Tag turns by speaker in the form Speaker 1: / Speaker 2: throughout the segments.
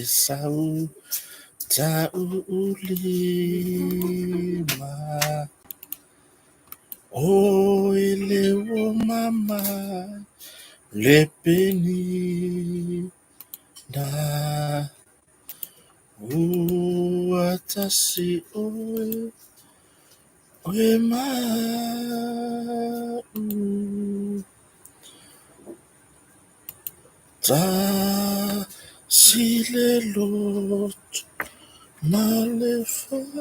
Speaker 1: sau taulima Oe le ua mama le penina Ua tasi oe oe ma a'u Tasi le loto ma le fatu.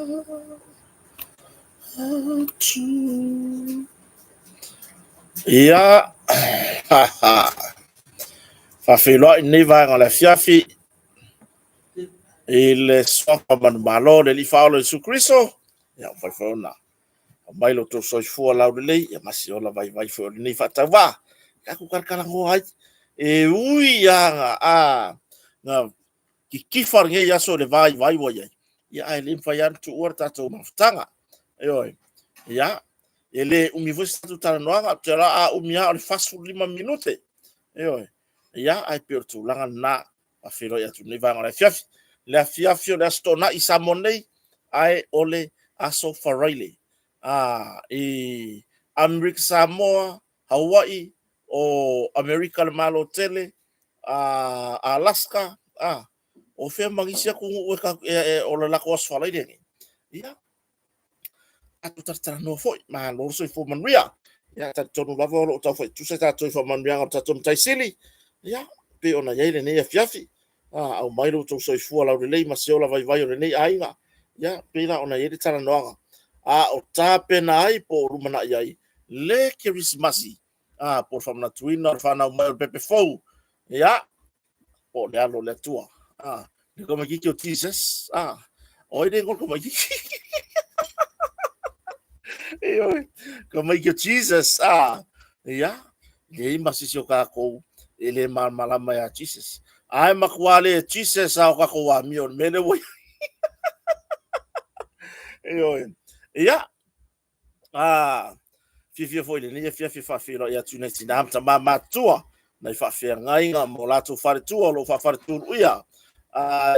Speaker 1: Ia, faafeiloai lenei vaega o le afiafi i le suafa manumalo o le Alii Faaola Iesu Keriso. Ia, ua mafai foi ona aumai lo outou soifua laulelei ma se ola vaivai foi o lenei faatauvaa tatou talatalanoa ai. E ui lava na titifa lenei aso i le vaivai ua i ai, ae le mafai lava ona tuua le tatou mafutaga. Ioe. Ia, e le umi foi se tatou talanoaga, ou te iloa a umi lava o le 45 minute. Ioe. Ia, ae pei o le tulaga lena. E faafeiloai atu i lenei vaega o le afiafi. Le afiafi o le Aso Toonai i Samoa nei, ae o le Aso Faraile i Amerika Samoa, Hawaii, o Amerika le Malo tele, Alaska, o fea ma nisi atunuu o le latou Aso Faraile lenei. Ia, tatou talatalanoa foi. Malo le soifua manuia. Ia, e talitonu lava o lo o tau fai tutusa tatou i faamanuiaga o le tatou Matai Sili, ia, pei ona i ai lenei afiafi. Aumai lo outou soifua laulelei ma se ola vaivai o lenei aiga, ia, pei la ona i ai le talanoaga a o tapena ai po o lumanai ai le Kerisimasi, po o le faamanatuina o le fanau mai o le pepe fou, ia, po o le alo o le Atua. Le tamaitiiti o Jesus, o ai le igoa o le tamaitiiti? Ioe, tamaiti o Jesus, ia, leai ma se isi o tatou e le malamalama ia Jesus. Ae matua le Jesus lava o tatou amio i le mea lea ua i ai. Ioe. Ia, fiafia foi i lenei afiafi e faafeiloai atu i nai tinā ma tamā matutua, nai faafeagaiga ma o latou faletua o lo o faafaletuluia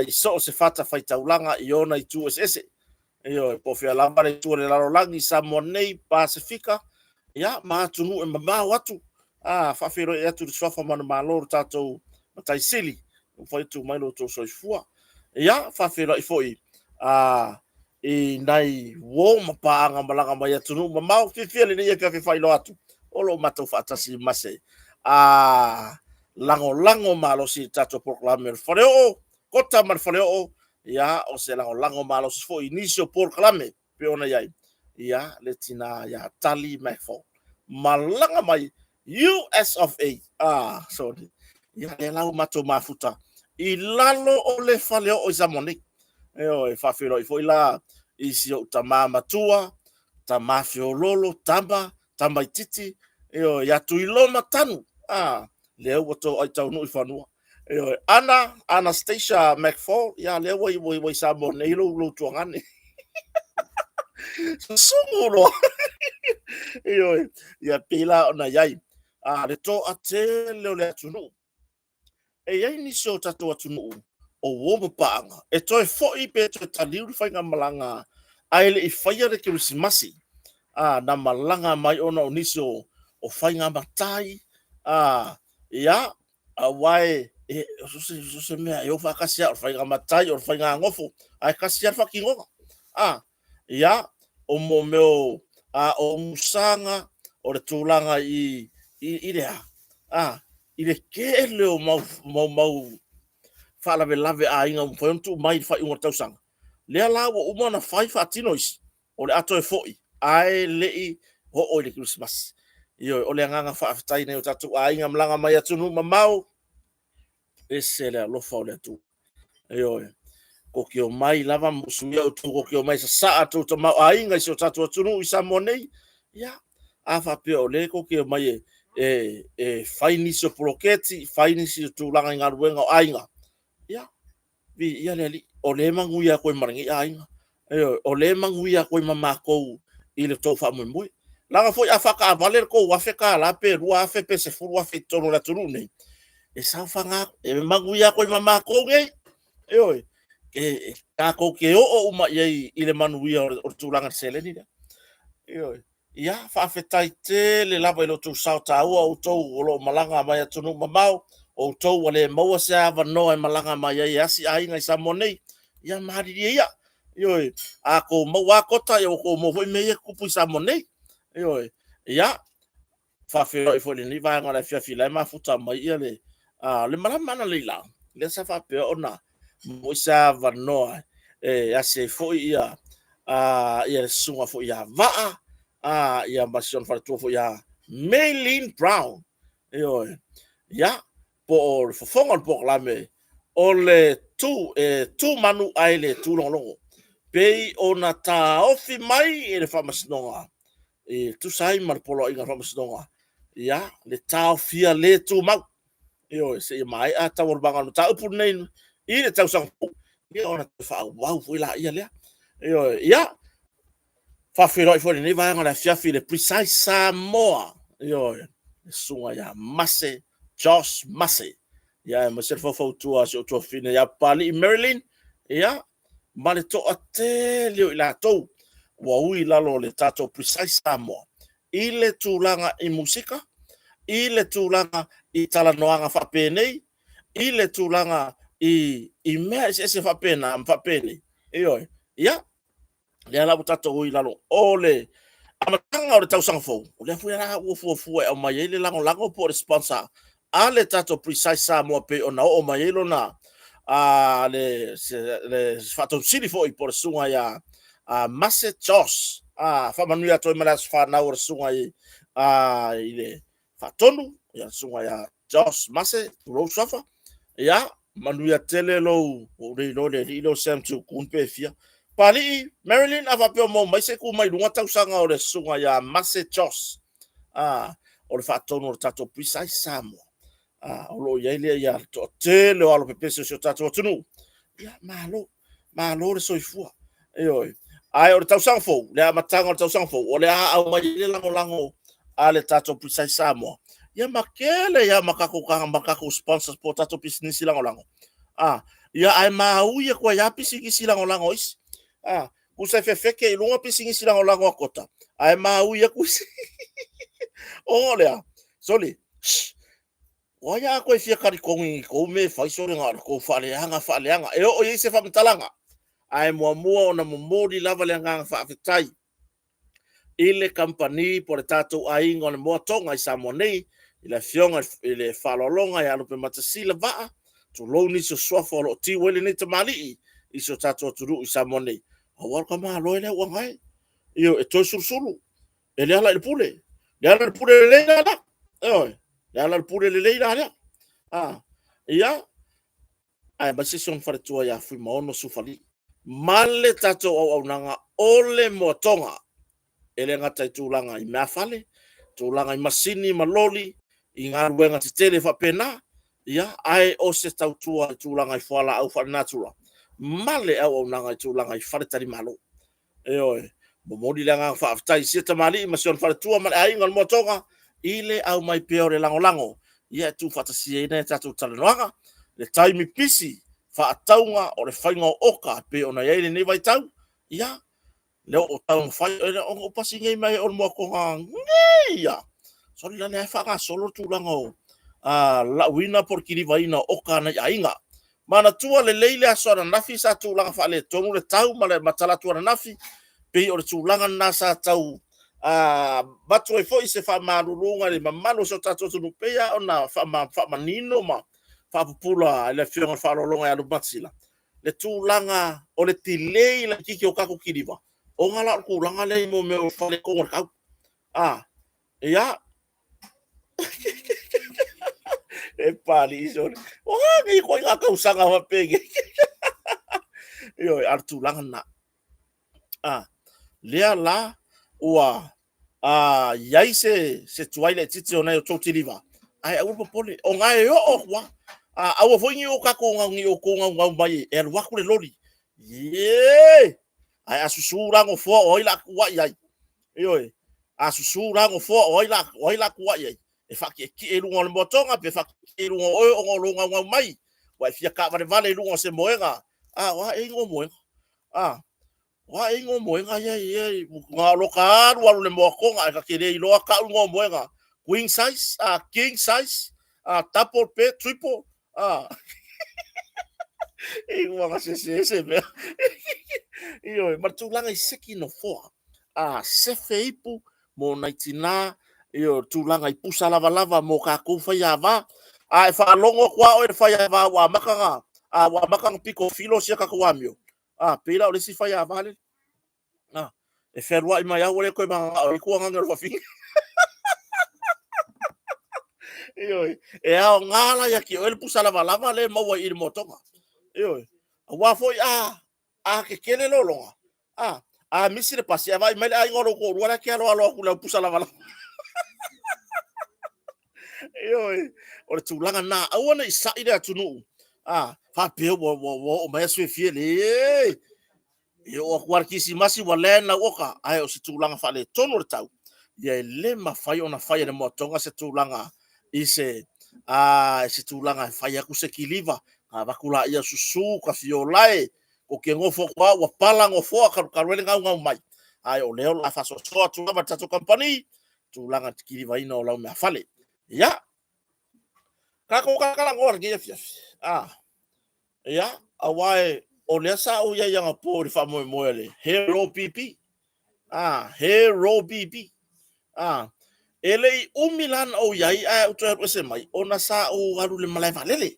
Speaker 1: i so o se fatafaitaulaga i ona itu eseese. Ioe, po o fea lava le itu o le lalolagi i Samoa nei, Pasefika, ia, ma atunuu e mamao atu. Faafeiloai atu i le suafa manumalo o le tatou Matai Sili, ua mafai ona tuu mai lo outou soifua. Ia, faafeiloai foi i nai uo ma paaga malaga mai atunuu mamao. Fiafia lenei afiafi e faailoa atu, o lo o matou faatasi ma se lagolago malosi i le tatou polokalame o le Faleoo, Kota ma le Faleoo. Ia, o se lagolago malosi foi i nisi o polokalame pei ona i ai, ia, le tina ia Tali McFall, malaga mai US of A. Sorry. Ia, lea la ua matou mafuta i lalo o le Faleoo i Samoa nei. Ioe, faafeiloai foi la i si ou tama matua, tama feololo, tama, tamaititi, ioe, ia Tuiloma Tanu. Lea ua toai taunuu i fanua. Ioe, Ana, Anastasia McFall, ia lea ua i Samoa nei lou tuagane. Susugu loa. Ioe, ia pei la ona i ai le toatele o le atunuu. E i ai nisi o tatou atunuu o uo ma paaga e toe foi pe toe taliu le faigamalaga ae le i faia le Kerisimasi, na malaga mai ona o nisi o faigamatai, ia, aua e so se mea e o faatasi lava, o le faigamatai, o le faigagofo, ae tasi lava le faatinoga. Ia, o mo mea o musaga, o le tulaga i le a? I le tele o mau faalavelave aiga ua mafai ona tuu mai i le faaiuga o le tausaga, lea la ua uma ona fai faatino isi, o le a toe foi ae le i oo i le Kerisimasi. Ioe, o le agaga faafetai i nai o tatou aiga malaga mai atunuu mamao, ese le alofa o le Atua. Ioe, koke omai lava ma usuia outou, koke omai sasaa outou tamaoaiga i si o tatou atunuu i Samoa nei. Ia, a faapea o lea koke omai e fai nisi o poloketi, fai nisi o tulaga i galuega o aiga, ia, viia le Alii, o lea e manuia atu ai ma lenei aiga. Ioe, o lea e manuia atu ai ma matou i le tou faamoemoe. Leaga foi a faataavale le tou $1,000 pe $2,000 pe $10,000 i totonu o le atunuu lenei, e saofaga, e manuia atu ai ma matou nei. Ioe, e tatou te oo uma i ai i le manuia o le tulaga i le seleni lea. Ioe. Ia, faafetai tele lava i lo outou sao taua, o outou o lo o malaga mai atunuu mamao, o outou ua le maua se avanoa e malaga mai ai e asi aiga i Samoa nei. Ia malilie ia, ioe, a outou maua lava kota, ia ua outou maua foi mea ia e tutupu i Samoa nei. Ioe. Ia, faafeiloai foi i lenei vaega o le afiafi, o la e mafuta mai le malama analeila, lea sa faapea ona maua se avanoa e asi ai foi le susuga foi ia Vaa, ia ma si ona faletua foi ia Maylene Brown. Ioe. Ia, po o le fofoga o le polokalame, o le tu e tu manu ae le tu logologo, pei ona taofi mai e le Faamasinoga e tusa ai ma le Poloaiga o le Faamasinoga, ia, le taofia le tumau, ioe, seia maea taualumaga o le mataupu lenei i le tausaga fou, ia ona toe faaauau foi lea. Ioe. Ia, faafeiloai foi i lenei vaega o le afiafi i le Precise Samoa, ioe, le susuga ia Mase Josh Mase, aemaise le faufautua a si ou tuafafine ia Papalii Marilyn, ia, ma le toatele o i latou ua ui i lalo o le tatou Precise Samoa i le tulaga i musika, i le tulaga i talanoaga faapenei, i le tulaga i mea eseese faapena ma faapenei. Ioe. Ia, lea la ua tatou ui i lalo o le amataga o le tausaga fou, o lea foi la ua fuafua e aumai ai le lagolago po o le sponsor a le tatou Precise Samoa pei ona oo mai ai lona le faatonusili foi po o le susuga ia Mase Josh. Faamanuia atu ai ma le aso fanau o le susuga i le Faatonu, ia le susuga ia Josh Mase, tulou Suafa. Ia, manuia tele lou, ua ou le iloa le alii lea o Sam Tukun pe fia. Papalii, Marilyn, a faapea o maua mai, se i tu mai i luga tausaga o le susuga ia Mase Josh, o le faatonu o le tatou Precise Samoa. O lo o i ai lea ia le toatele o alo pepese o si o tatou atunuu. Ia, malo, malo le soifua. Ioe. Ae o le tausaga fou, le amataga o le tausaga fou, o le a aumai ai le lagolago a le tatou Precise Samoa, ia ma tele ia ma tatou ma tatou sponsors po o tatou pisinisi lagolago. Ia ae maui atu ai lava pisinisi lagolago a isi. Tusa e fefeke i luga pisinisi lagolago a Kota, ae maui atu isi. O lea, sole, shh, o ai a toe fia talitonu i tou mea e fai sole na o le tou faaleaga faaleaga. E oo i ai se faamatalaga, ae muamua ona momoli lava le agaga faafetai i le kamupani po o le tatou aiga o le Moa Toga i Samoa nei, i le afioga i le Faaaloaloga ia Lupematasila Vaa, tulou nisi o suafa o lo o tiu ai lenei tamalii i si o tatou atunuu i Samoa nei. Aua o le tamaloa e le auaunae, ioe, e toe sulusulu, e le ala i le pule, le ala i le pule lelei la lea, ioe, le ala i le pule lelei la lea. Ia, aemaise si ona faletua ia Fuimaono Sufali ma le tatou auaunaga o le Moa Toga, e le gata i tulaga i meafale, tulaga i masini ma loli, i galuega tetele faapena, ia, ae o se tautua i tulaga i fualaau faalenatura ma le auaunaga i tulaga i faletalimalo. Ioe, momoli le agaga faafetai i sia tamalii ma si ona faletua ma le aiga o le Moa Toga i le aumai pea o le lagolago ia e tuufaatasia ai nai a tatou talanoaga, le taimi pisi faatauga o le faiga o oka e pei ona i ai lenei vaitau. Ia, lea ua taumafai, ona ou pasi nei mai o le Moa Toga nei ia. Sole la lea e faagasolo le tulaga o lauina po o le kilivaina o oka a nai aiga. Manatua lelei le aso ananafi sa tulaga faaletonu le tau ma le talaatu ananafi, pei o le tulaga lena sa tau avatu ai foi se faamaluluga i le mamalu o si o tatou atunuu, pei lava ona faamanino ma faapupula e le Afioga i le Faaaloaloga ia Lupematasila, le tulaga o le delay laitiiti o tatou kiliva, ona la o le tulaga lea i mea o faaletonu o le tau. Ia, e Papalii sole. O a nei ituaiga tausaga faapenei? Ioe, a o le tulaga lena. Lea la ua i ai se tuai laitiiti o nai o tou kiliva, ae aua le popole, o na e oo atu lava. Aua foi ne i outou naunau mai e alu atu le loli. Ie! Ae a susu la nofoa o ai o le a tuuai ai? Ioe. A susu la nofoa o ai o le a tuuai ai? E faatietie i luga o le Moa Toga pe faatietie i luga o oe ona o lou naunau mai. Ua e fia taavalevale i luga o se moega, a, o a ea igoa o moega? A, o a ea igoa o moega ia ia na o lota alu alu i le moatoga ae ta te le iloa tau igoa o moega. Queen size, a, king size, a, double bed, triple, a. I ua na sese se mea. Ioe, ma le tulaga i seki nofoa. A, sefe ipu mo nai tinā, ioe, tulaga i pusa lavalava mo tatou faiava. A e faalogo atu lava oe i le faiava ua amata ona, a, ua amata ona pito filo si a tatou amio, a, pei la o le isi faiava lea. A, e fealuai mai lava ua le toe mananao i tuanage o le fafine. Ioe, e aoga la ia te oe le pusa lavalava lea e maua i le moatoga. Ioe, aua foi a, a tetele lologa, a, a misi le pasi, ae vaai mai le aiga o lou toalua la e te aloalo atu i lau pusa lavalava. Ioe, o le tulaga lena, aua ne i sai le atunuu, a, faapea ua, ua, ua oo mai aso e fia, leai. E oo atu lava le Kirisimasi ua land lau oka, ae o se tulaga faaletonu o le tau, ia e le mafai ona fai e le moatoga se tulaga i se, a, i se tulaga e fai atu se kiliva, ona avatu laia susu tafiolae, ou te nofo atu lava ua pala nofoa talu talu ai le gaugau mai. Ae o lea o le a faasoasoa atu lava e le tatou kamupani tulaga i le kilivaina o lau meafale. Ia, tatou talatalanoa i lenei afiafi. A, ia, aua o lea sa ou i ai anapo i le faamoemoe a le Hero BB. A, Hero BB. A, e le i umi la na ou i ai ae ou toe alu ese mai, ona sa ou alu i le malae vaalele.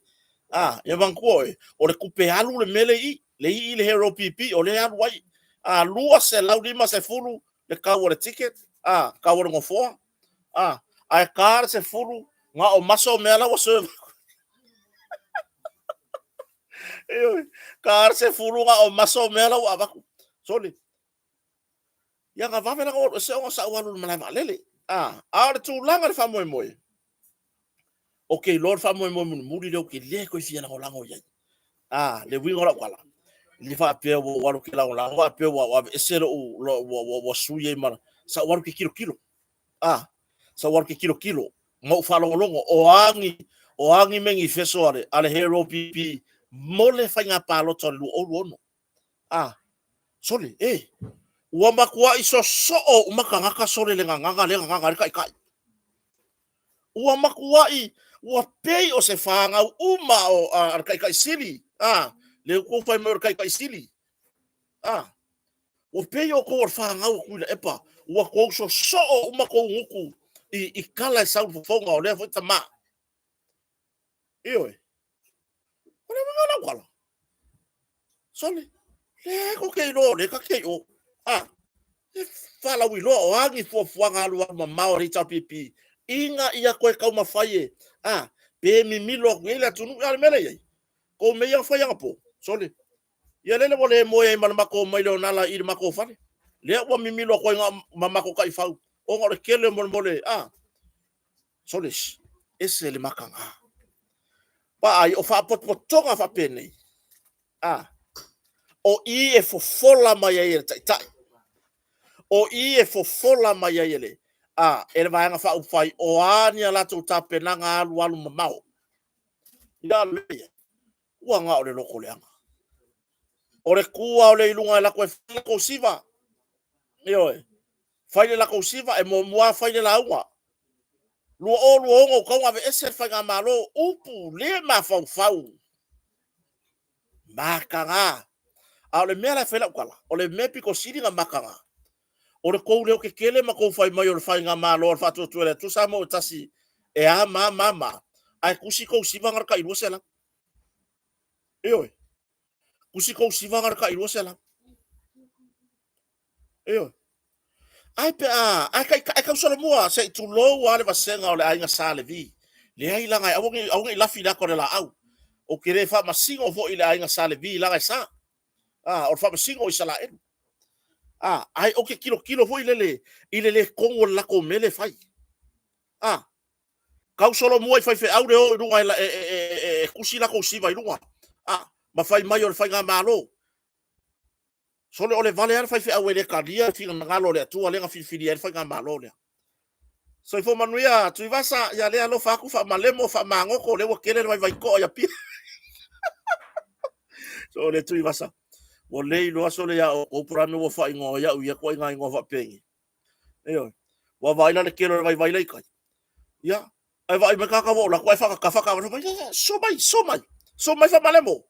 Speaker 1: A, ia manatua oe, o le tupe alu le mea le i, le i i le Hero BB, o lea e alu ai. A, 250 le tau o le ticket, a, tau o le nofoa, a, ae ta le 10, na o maso mea la ua serve. Ioe, ta le 10 na o maso mea la ua avatu. Sole, ia na vave la ona ou alu ese ona sa ou alu i le malae vaalele. A, a o le tulaga i le faamoemoe, ou te iloa le faamoemoe mulimuli lea ou te le toe fia lagolago i ai. A, le uiga o lau tala, e le faapea ua ou alu ou te lagolago faapea ua aveese lou, ua sui ai ma, sa ou alu ou te tilotilo. A, sa ou alu ou te tilotilo ma ou faalogologo o a ni, o a ni menifeso a le, a le Hero PP mo le faiga palota o le 2026. A, sole, e, ua matuai sosoo uma tagata sole le gagana lea gagana ai le taitai. Ua matuai, ua pei o se fanau uma o a, a le taitai sili, a, le ua fai mai o le taitai sili, a, ua pei outou o le fanau a Tuilaepa, ua tou sosoo uma tou gutu i, i tala e sau i fofoga o lea foi tama. Ioe. O le uiga o lau tala, sole, lea tou te iloa o lea ta te i o. A, e faalauiloa o a ni fuafuaga alualu mamao a le HRPP ina ia toe taumafai e, a, pe mimilo atu i ai le atunuu. A o le mea lea e i ai, tou mea ia na fai anapo, sole, ia lele ua le moe ai ma le matou mai Leonala i le matou fale. Lea ua mimilo atu ai ma matou taifau, ona o le tele o molemole, a, sole, ese le mataga. Vaai, o faapotopotoga faapenei, a, o i e fofola mai ai e le Taitai, o i e fofola mai ai e le, a, e le Vaega Faaupufai, o a ni a latou tapenaga alualu mamao. Ia, ua na o le loto leaga. O le tu lava o le i luga e alu atu e fai le latou siva. Ioe. Fai le latou siva, e muamua lava fai le lauga. 2026 ua tatau ona aveese le faigamalo, upu le mafaufau. Mataga. A o le mea la e fai lau tala, o le mea pito sili ona mataga, o le tou leo tetele ma tou fai mai o le faigamalo a le Faatuatua i le Atua Samoa ua Tasi e a ma ma ma, ae tusi tou siva na o le tai 200. Ioe. Tusi tou siva na o le tai 200. Ioe. Ae pe a, ae tai, ae tau solomua se i tulou lava le vasega o le aiga Sa Levi. Leai leaga e aua ne i, aua ne i lafi i le ata o le laau. Ou te le faamasino foi i le aiga Sa Levi leaga e sa. A, o le faamasino o Isaraelu. A, ae ou te tilotilo foi lele i le le tonu o le latou mea lea e fai. A, tau solomua i faifeau le o i luga e, e, e, e, e tusi latou siva i luga. A, ma fai mai o le faigamalo. Sole o le vale lava le faifeau e le talia le finagalo o le Atua lea na filifilia ai le faigamalo lea. Soifua manuia Tuivasa, ia lea alofa atu faamalemo faamagoto, lea ua tele le vaivai toa i Apia. So le Tuivasa, ua le iloa sole iā oukou po o le a le mea ua faaigoa ai au i ia ituaiga igoa faapenei. Ioe. Ua vaai la le tele o le vaivai la i tai. Ia, ae vaai mai tagata ua ou alu atu ae faatatafa taavale fai mai, susu mai, susu mai, susu mai Famalemo.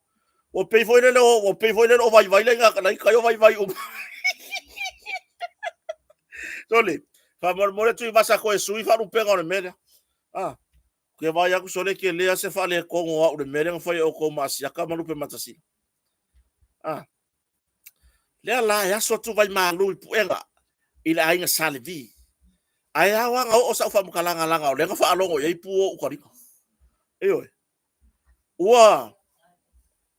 Speaker 1: Ua pei foi lele o, ua pei foi lele o vaivai la i tai o vaivai uma. Sole, faamolemole Tuivasa toe sui faalupega o le mea lea. Ah, ke vaai atu sole ke lea se faaletonu o au i le mea lea na fai e outou ma Asiata ma Lupematasila. Ah, lea la e aso atu vaimalu i puega i le aiga Sa Levi. Ae ao lava ona oo sau faamatalaga leaga o lea na faalogo i ai pu o ou taliga. Ioe. Ua,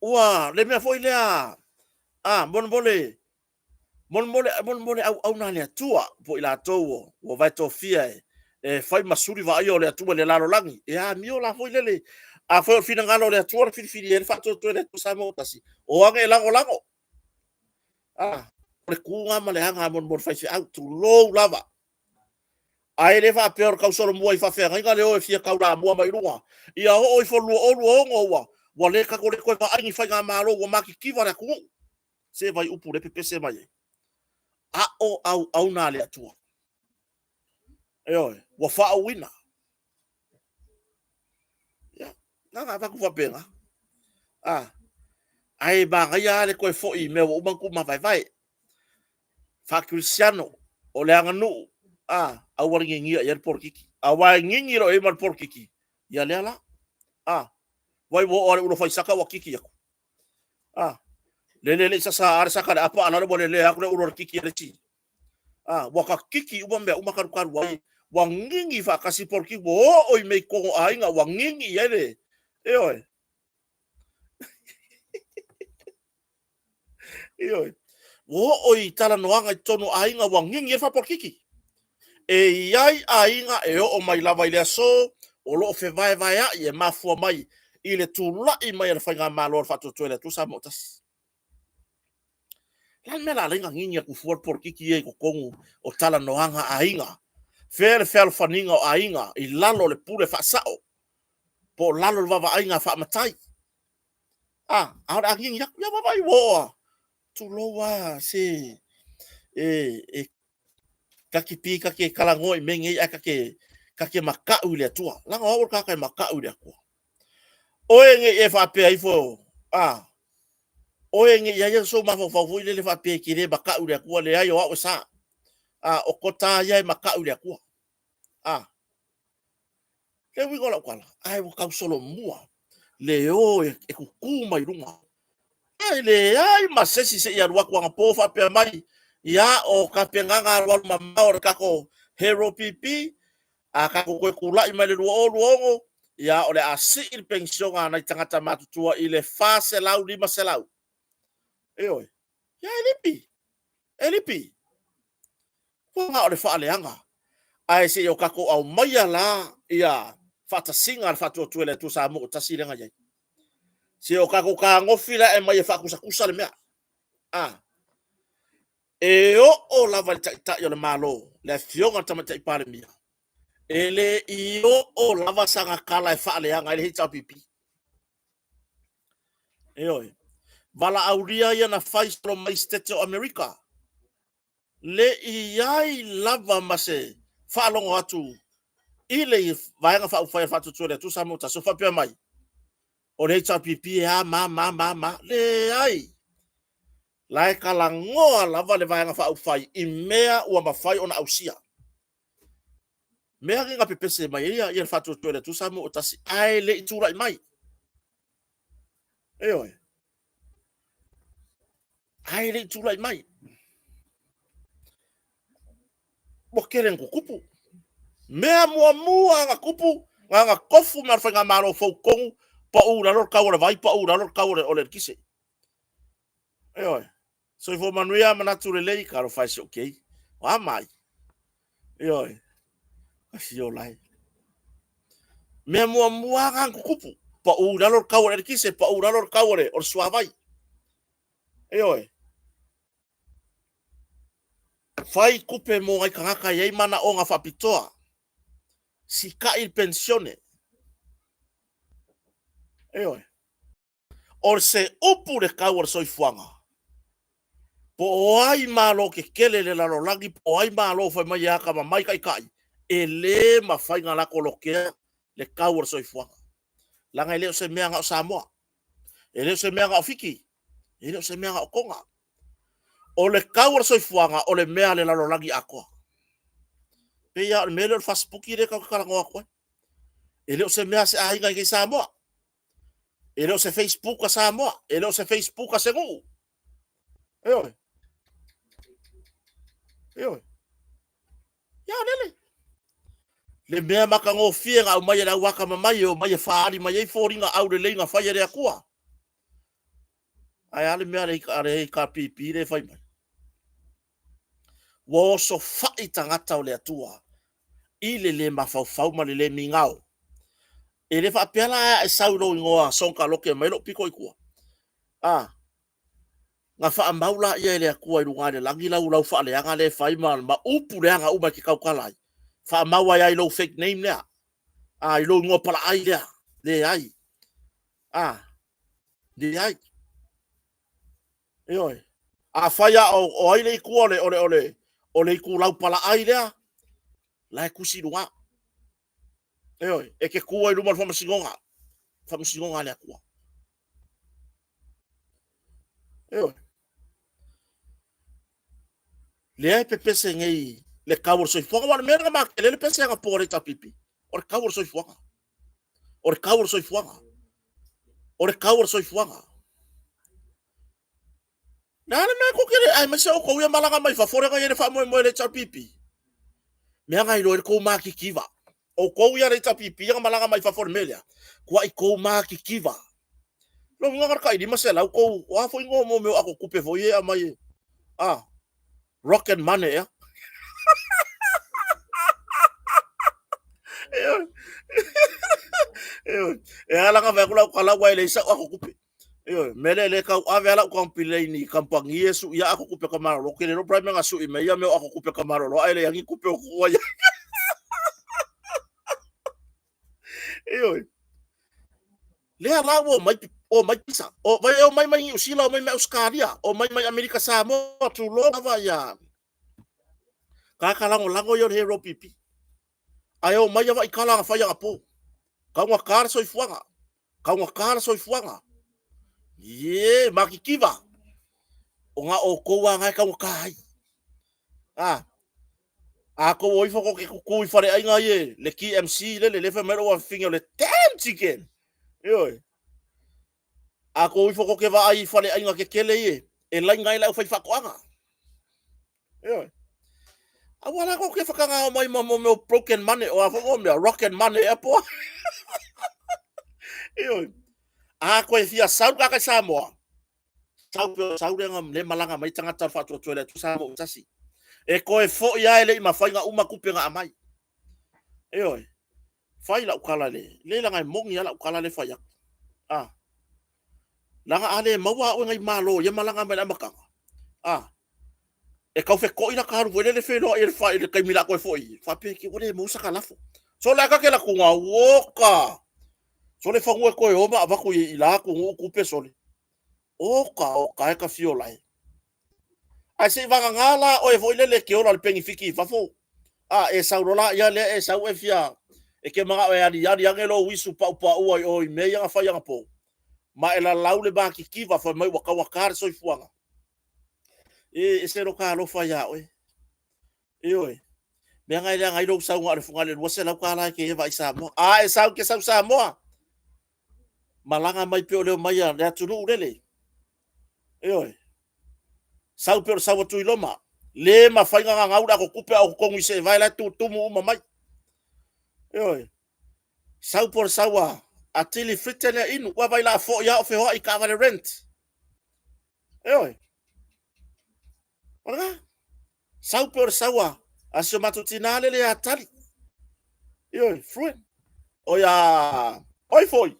Speaker 1: ua, le mea foi lea, a, molemole, molemole, molemole auauna a le Atua, po o i latou ua vae tofia e fai ma suli vaaia o le Atua i le lalolagi. E amio la foi lele, afai o le finagalo o le Atua na filifili ai le faatuatua i le Atua Samoa ua tasi, o age e lagolago. A, o le tu lena ma le aga a molemole faifeau, tulou lava. Ae le faapea o le tausolomua i faafeagaiga le o e fia taulamua mai luga. Ia oo ifo i le 2026 ua, ua le tatou le toe vaai ni faigamalo ua matitiva le atunuu. Se vai upu lea e pepese mai ai. A o auauna a le Atua. Ioe, ua faauuina. Ia, na ona avatu faapena. A, ae manaia lava le toe foi i mea ua uma ona tuumavaevae. Faa-Kerisiano, o le aganuu, a, aua le ninia i ai le polokiki. Aua e nini loa i ai ma le polokiki, ia lea la. A, vai ua oo lava i le ulo faisaka ua kiki atu. A, lele le i sasa le saka i le apa a lalo ua lelea atu le ulo a le kiki a le isi. A, ua kakiki uma mea uma talukalu ai. Ua nini faatasi polokiki, ua oo i mea i totonu o aiga, ua nini i ai le, ioe. Ioe. Ua oo i talanoaga i totonu o aiga ua nini ai le faapolokiki. E i ai aiga e oo mai lava i le aso o lo o fevaevaea'i e mafua mai i le tulai mai a le Faigamalo a le Faatuatua i le Atua Samoa Tasi. O le a le mea o le a ala ai ona nini atu fua le polokiki ia i totonu o talanoaga a aiga? Fea le fealofaniga o aiga i lalo o le pule faasao po o lalo o le vaavaaiga faamatai? A, a o le a nini atu, ia vaavaai ua oo lava. Tulou lava se e ta te pei ta te talanoa i mea nei ae ta te matau i le Atua. Leaga o au o le tagata e matau i le Atua. Oe ne i e faapea ifo, a, oe ne i i ai sou mafaufau foi lele faapea e te le matau i le Atua, leai o au e sa. A, o ko ta ia e matau i le Atua. A, le uiga o lau tala, ae ua tausolomua le o e tutu mai luga. Ae leai ma se isi se i alu atu anapo faapea mai, ia, o tapenaga alualu mamao a le tatou Hero PP, a tatou toe tulai mai le 2026, ia, o le a sii le penisiona a nai tagata matutua i le $400, $500. Ioe. Ia, e lipi, e lipi. Ua na o le faaleaga, ae se i o tatou aumaia la ia faatasiga a le Faatuatua i le Atua Samoa ua tasi lea na i ai. Se i o tatou tagofi la e aumai e faatusatusa le mea. A, e oo lava i le Taitai o le Malo, le Afioga i le Tamaitai Palemia, e le i oo lava sana tala e faaleaga ai le HRPP. Ioe. Valaaulia ia na fai solo mai i Setete o Amerika, le i ai lava ma se faalogo atu i le Vaega Faaupufai a le Faatuatua i le Atua Samoa Tasi o faapea mai, o le HRPP e a ma ma ma ma. Leai! La e talanoa lava le Vaega Faaupufai i mea ua mafai ona ausia. Mea nei na pepese mai ai ia le Faatuatua i le Atua Samoa Tasi ae le i tulai mai. Ioe. Ae le i tulai mai. Ua tele na tutupu. Mea muamua na tupu, na ona tofu mai le faigamalo fou tonu, pau i lalo le tau o le vai, pau i lalo le tau o le eletise. Ioe. Soifua manuia, manatu lelei, talofa e si ou kei. O a mai? Ioe. Asi o lai. Mea muamua na tutupu, pau i lalo le tau o le eletise, pau i lalo le tau o le suavai. Ioe. Fai tupe mo nai tagata e i ai manaoga faapitoa. Sikai le penisione. Ioe. O se upu le kau o le soifuaga, po o ai malo kekele i le lalolagi, po o ai malo fai mai e atamamai taitai, e le mafai ona latou lokea le tau o le soifuaga. Leaga e le o se mea na o Samoa, e le o se mea na o Fiti, e le o se mea na o Toga. O le tau o le soifuaga, o le mea a le lalolagi atoa. E pei lava o le mea lea o le fasiputi lea tatou te talanoa atu ai. E le o se mea a se aiga i inei i Samoa. E le o se Facebook a Samoa, e le o se Facebook a se nuu. Ioe. Ioe. Ia lele. Le mea matagofie na aumai e le au atamamai e omai e faaali mai ai foliga aulelei na fai e le Atua. Ae a le mea a le HRPP lea e fai mai? Ua osofai tagata o le Atua i le le mafaufau ma le le migao. E le faapea la e sau i lou igoa Sonitaloke mai lou pito i tua. A, na faamau laia e le Atua i luga i le lagi lau lau faaleaga lea e fai ma, ma upu leaga uma e te tautala ai. Faamau ai lava i lou fake name lea. A, i lou igoa palaai lea. Leai. A, leai. Ioe. Afai lava o, o ai le itu o le, o le, o le, o le itulau palaai lea, la e tusi i luga. Ioe, e te tu ai i luma o le faamasinoga, faamasinoga a le Atua. Ioe. Lea e pepese nei le tau o le soifuaga. Aua o le mea lena matele le pese anapo a le HRPP. O le tau o le soifuaga. O le tau o le soifuaga. O le tau o le soifuaga. Le a le mea tou te le aemaise outou ia malaga mai fafo lea na i ai le faamoemoe o le HRPP. Mea na iloa ai le tou matitiva. Outou ia le HRPP na malaga mai fafo i le mea lea, tuai tou matitiva. Lona uiga na o le tai 500 tou, o a foi mo mea o ato tupe foi ia e aumai, a, rock and money ea. E ala na fai atu lau tala ua e leai sau ato tupe. Ioe, mea lea le tau ave a lau complain i kamupani e sui ia ato tupe ka malolo. Ke le iloa prime na sui mai ia mea o ato tupe ka malolo ae leai ni tupe o kuua ia. Ioe. Lea la ua omai, omai pisa. O, vai e omai mai Niu Sila, omai mai Ausetalia, omai mai Amerika Samoa, tulou lava ia tagata lagolago ia o le Hero PP. Ae omai lava i tala na fai anapo. Taugata le soifuaga. Taugata le soifuaga. Ie, matitiva. O na outou lava na e taugata ai. A, a tou o ifo tou te tutu i faleaiga ia le TMC lele, le fai mai lou afafine o le damn chicken. Ioe. A tou o ifo tou te vaai i faleaiga kekele ia e laina ai le aufaifaatoaga. Ioe. Aua la tou te whakangao mai ma mo mea broken money, o a foi mo mea rocket money ea poa. Ioe. A koe fia sau kaka i Samoa, sau pe o sau lea le malaga mai tagata o le faatuatua i le Atua Samoa ua tasi. E koe foi lava e le i mafai na uma tupe na aumai. Ioe. Fai lau tala le, le laga e moni lava lau tala le fai atu. A. Laga a le maua au e nai malo ia malaga mai le amataga. A. E tau feto'i la ta alu foi lele feiloai i le fa i le taimi la toe foi. Faapea ke ua le maua sa ka lafo. So le aka ke la kunga woka. Sole fanua e toe o ma avatu i la atunuu tupe sole. Oka, oka e ka fiola e. Ae se i vagana la oe foi lele e ke ola le penifiki i fafo. A, e sau loa la ia lea e sau e fia, e ke manao e aliali ane lou uisu paupau'a i o i mea ia na fai anapo. Ma e lalau le matitiva fai mai ua taugata le soifuaga. E ese lo ta alofa iā oe. Ioe. Mea na e leaga ai lou sau na o le na o le $200 e ke vaai Samoa. A e sau ke sau Samoa. Malaga mai pe o le omai a le atunuu lele. Ioe. Sau pe o le sau atu i Roma. Le mafai na gagau le ato tupe a o totonu i seevae la e tutumu uma mai. Ioe. Sau po o le sau a a Tilly Fritton e inu. Ua vai la foi a o fehoai i taavale rent. Ioe. O lena. Sau pe o le sau a, a si o matou tinā lele ia Tali. Ioe, Fruin. O ia, oi foi.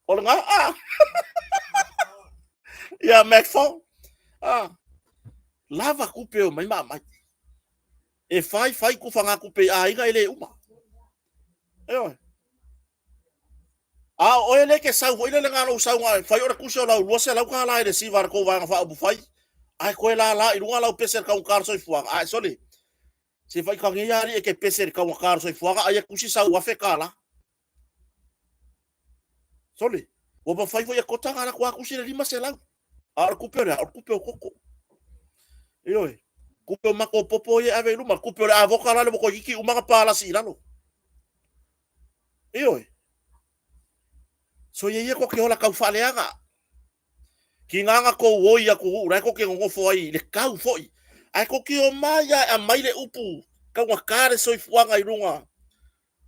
Speaker 1: O lena, ah. Ia Macfall. Ah. Lava kupe o mai ma mai. E fai fai kufa ngā kupe i aiga e le uma. Ioe. A o oe lea e te sau foi lele na lou sau na fai o le tusi o lau $200 i le siva a le tou Vaega Faaupufai, ae toe lala i luga lau pese i le taugata o le soifuaga. Ae sole, se faita nei alii e te pese i le taugata o le soifuaga ai e tusi sau $1000. Sole, ua mafai foi e Kota ona alu atu lava tusi le $500. A o le tupe o le a? O le tupe o toto. Ioe, tupe o matou popo ia e ave i luma, tupe o le avoka la le ua toeitiiti uma ona palasi i lalo. Ioe. Soia ia tou te ola taufaaleaga. Tiga na tou oi atunuu la e tou te nonofo ai i le tau foi, ae tou te omai lava e aumai le upu taugata le soifuaga i luga.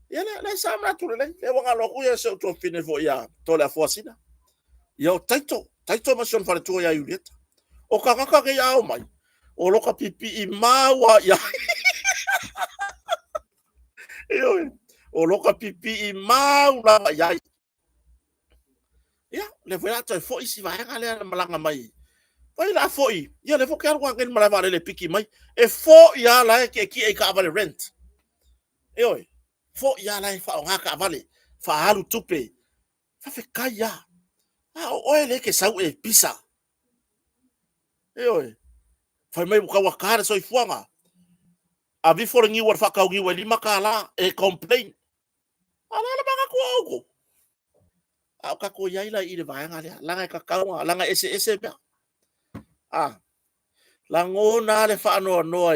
Speaker 1: Ia lea, lea sa manatu lelei, lea ua galo atu si ou tuafafine foi ia Toleafoa Sina. Ia o Taito, Taito ma si ona faletua ia Iulieta. O tagata nei a omai, o loka pipii mau lava i ai. Ioe, o loka pipii mau lava i ai. Ia, lea foi o le a toe foi si vaega lea na malaga mai. Vai la foi, ia lea foi ou te alu nei i le malae vaalele e piki mai. E foi lava la e tietie i taavale rent. Ioe, foi lava la e faaaoga taavale, faaalu tupe. Faafetai lava. A o oe lea e te sau e pisa. Ioe. Fai mai ua taugata le soifuaga. Aveifo le niu a le faatau niu e $5 e complain. A o le a le manatu o outou? A o tatou i ai la i le vaega lea, leaga e tatau ona, leaga e eseese mea. A lagona lava le faanoanoa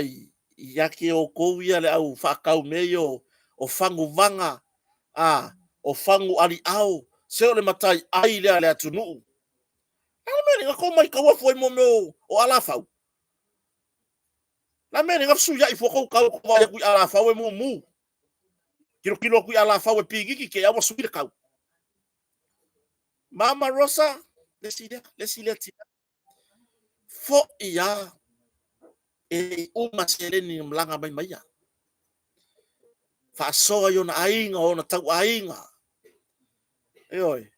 Speaker 1: ia te outou ia le au faatau mea ia o faguvaga, o fagu aliao, se o le mataiai lea a le atunuu. A le mea na tou maitaua fua i mea o alafau? Le a le mea e le na fesuiai fua tou tau tou vaai atu i alafau e mumu? Tilotilo atu i alafau e piniki, te i lava ua sui le tau. Mama Rosa, le isi lea, le isi lea tina. Foi lava e le i uma seleni na malaga mai ma ia. Faasoa i ona aiga, o ona tauaiga. Ioe.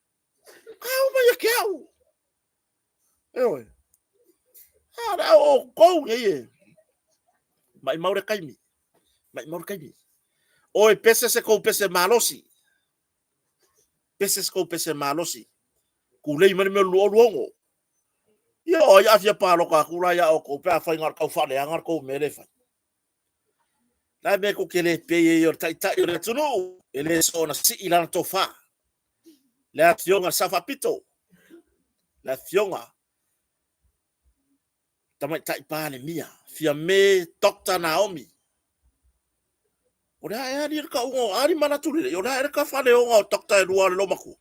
Speaker 1: A uma ia te au. Ioe. A o le au outou nei e. Maimau le taimi. Maimau le taimi. Oi, pese se kou pese malosi. Pese se kou pese malosi. Kulei mai le mea o le 2026. Ia o ai a fia palota atu la ia outou pe afai na o le tau faaleaga le tou mea lea e fai. La mea tou te le pei ai o le taitai o le atunuu e le soona sii lana tofa. Le afioga i le Sao Faapito, le afioga Tamaitai Palemia, Fiame Dr. Naomi. O le a ea alii le tauga o ali manatu lelei, o le a ea le tafaleoga o Dr. e lua o le loomatua.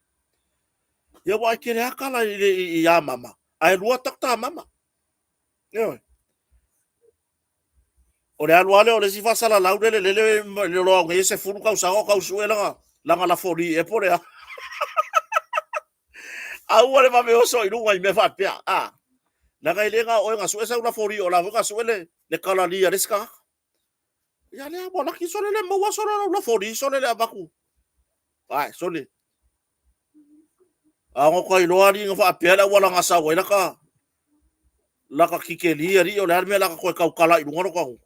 Speaker 1: Ia ua ai tele lava tala i a mama, ae lua Dr. a mama. Ioe. O le alu lava lea o le isi faasalalau lele lele le loa nei e 10 tausaga o tau sue lana lana lafoli ea po o le a. Aua le vave oso i luga i mea faapea. A, leaga e le na o oe na sue sau lafoli o la foi na sue le, le kalali a le isi tagata. Ia lea ua laki sole le maua sole lau lafoli sole le avatu. Ai, sole. A o ka iloa alii na faapea le auala na sau ai laka laka kikeli alii o le a le mea laka toe tautala i luga lo tagu.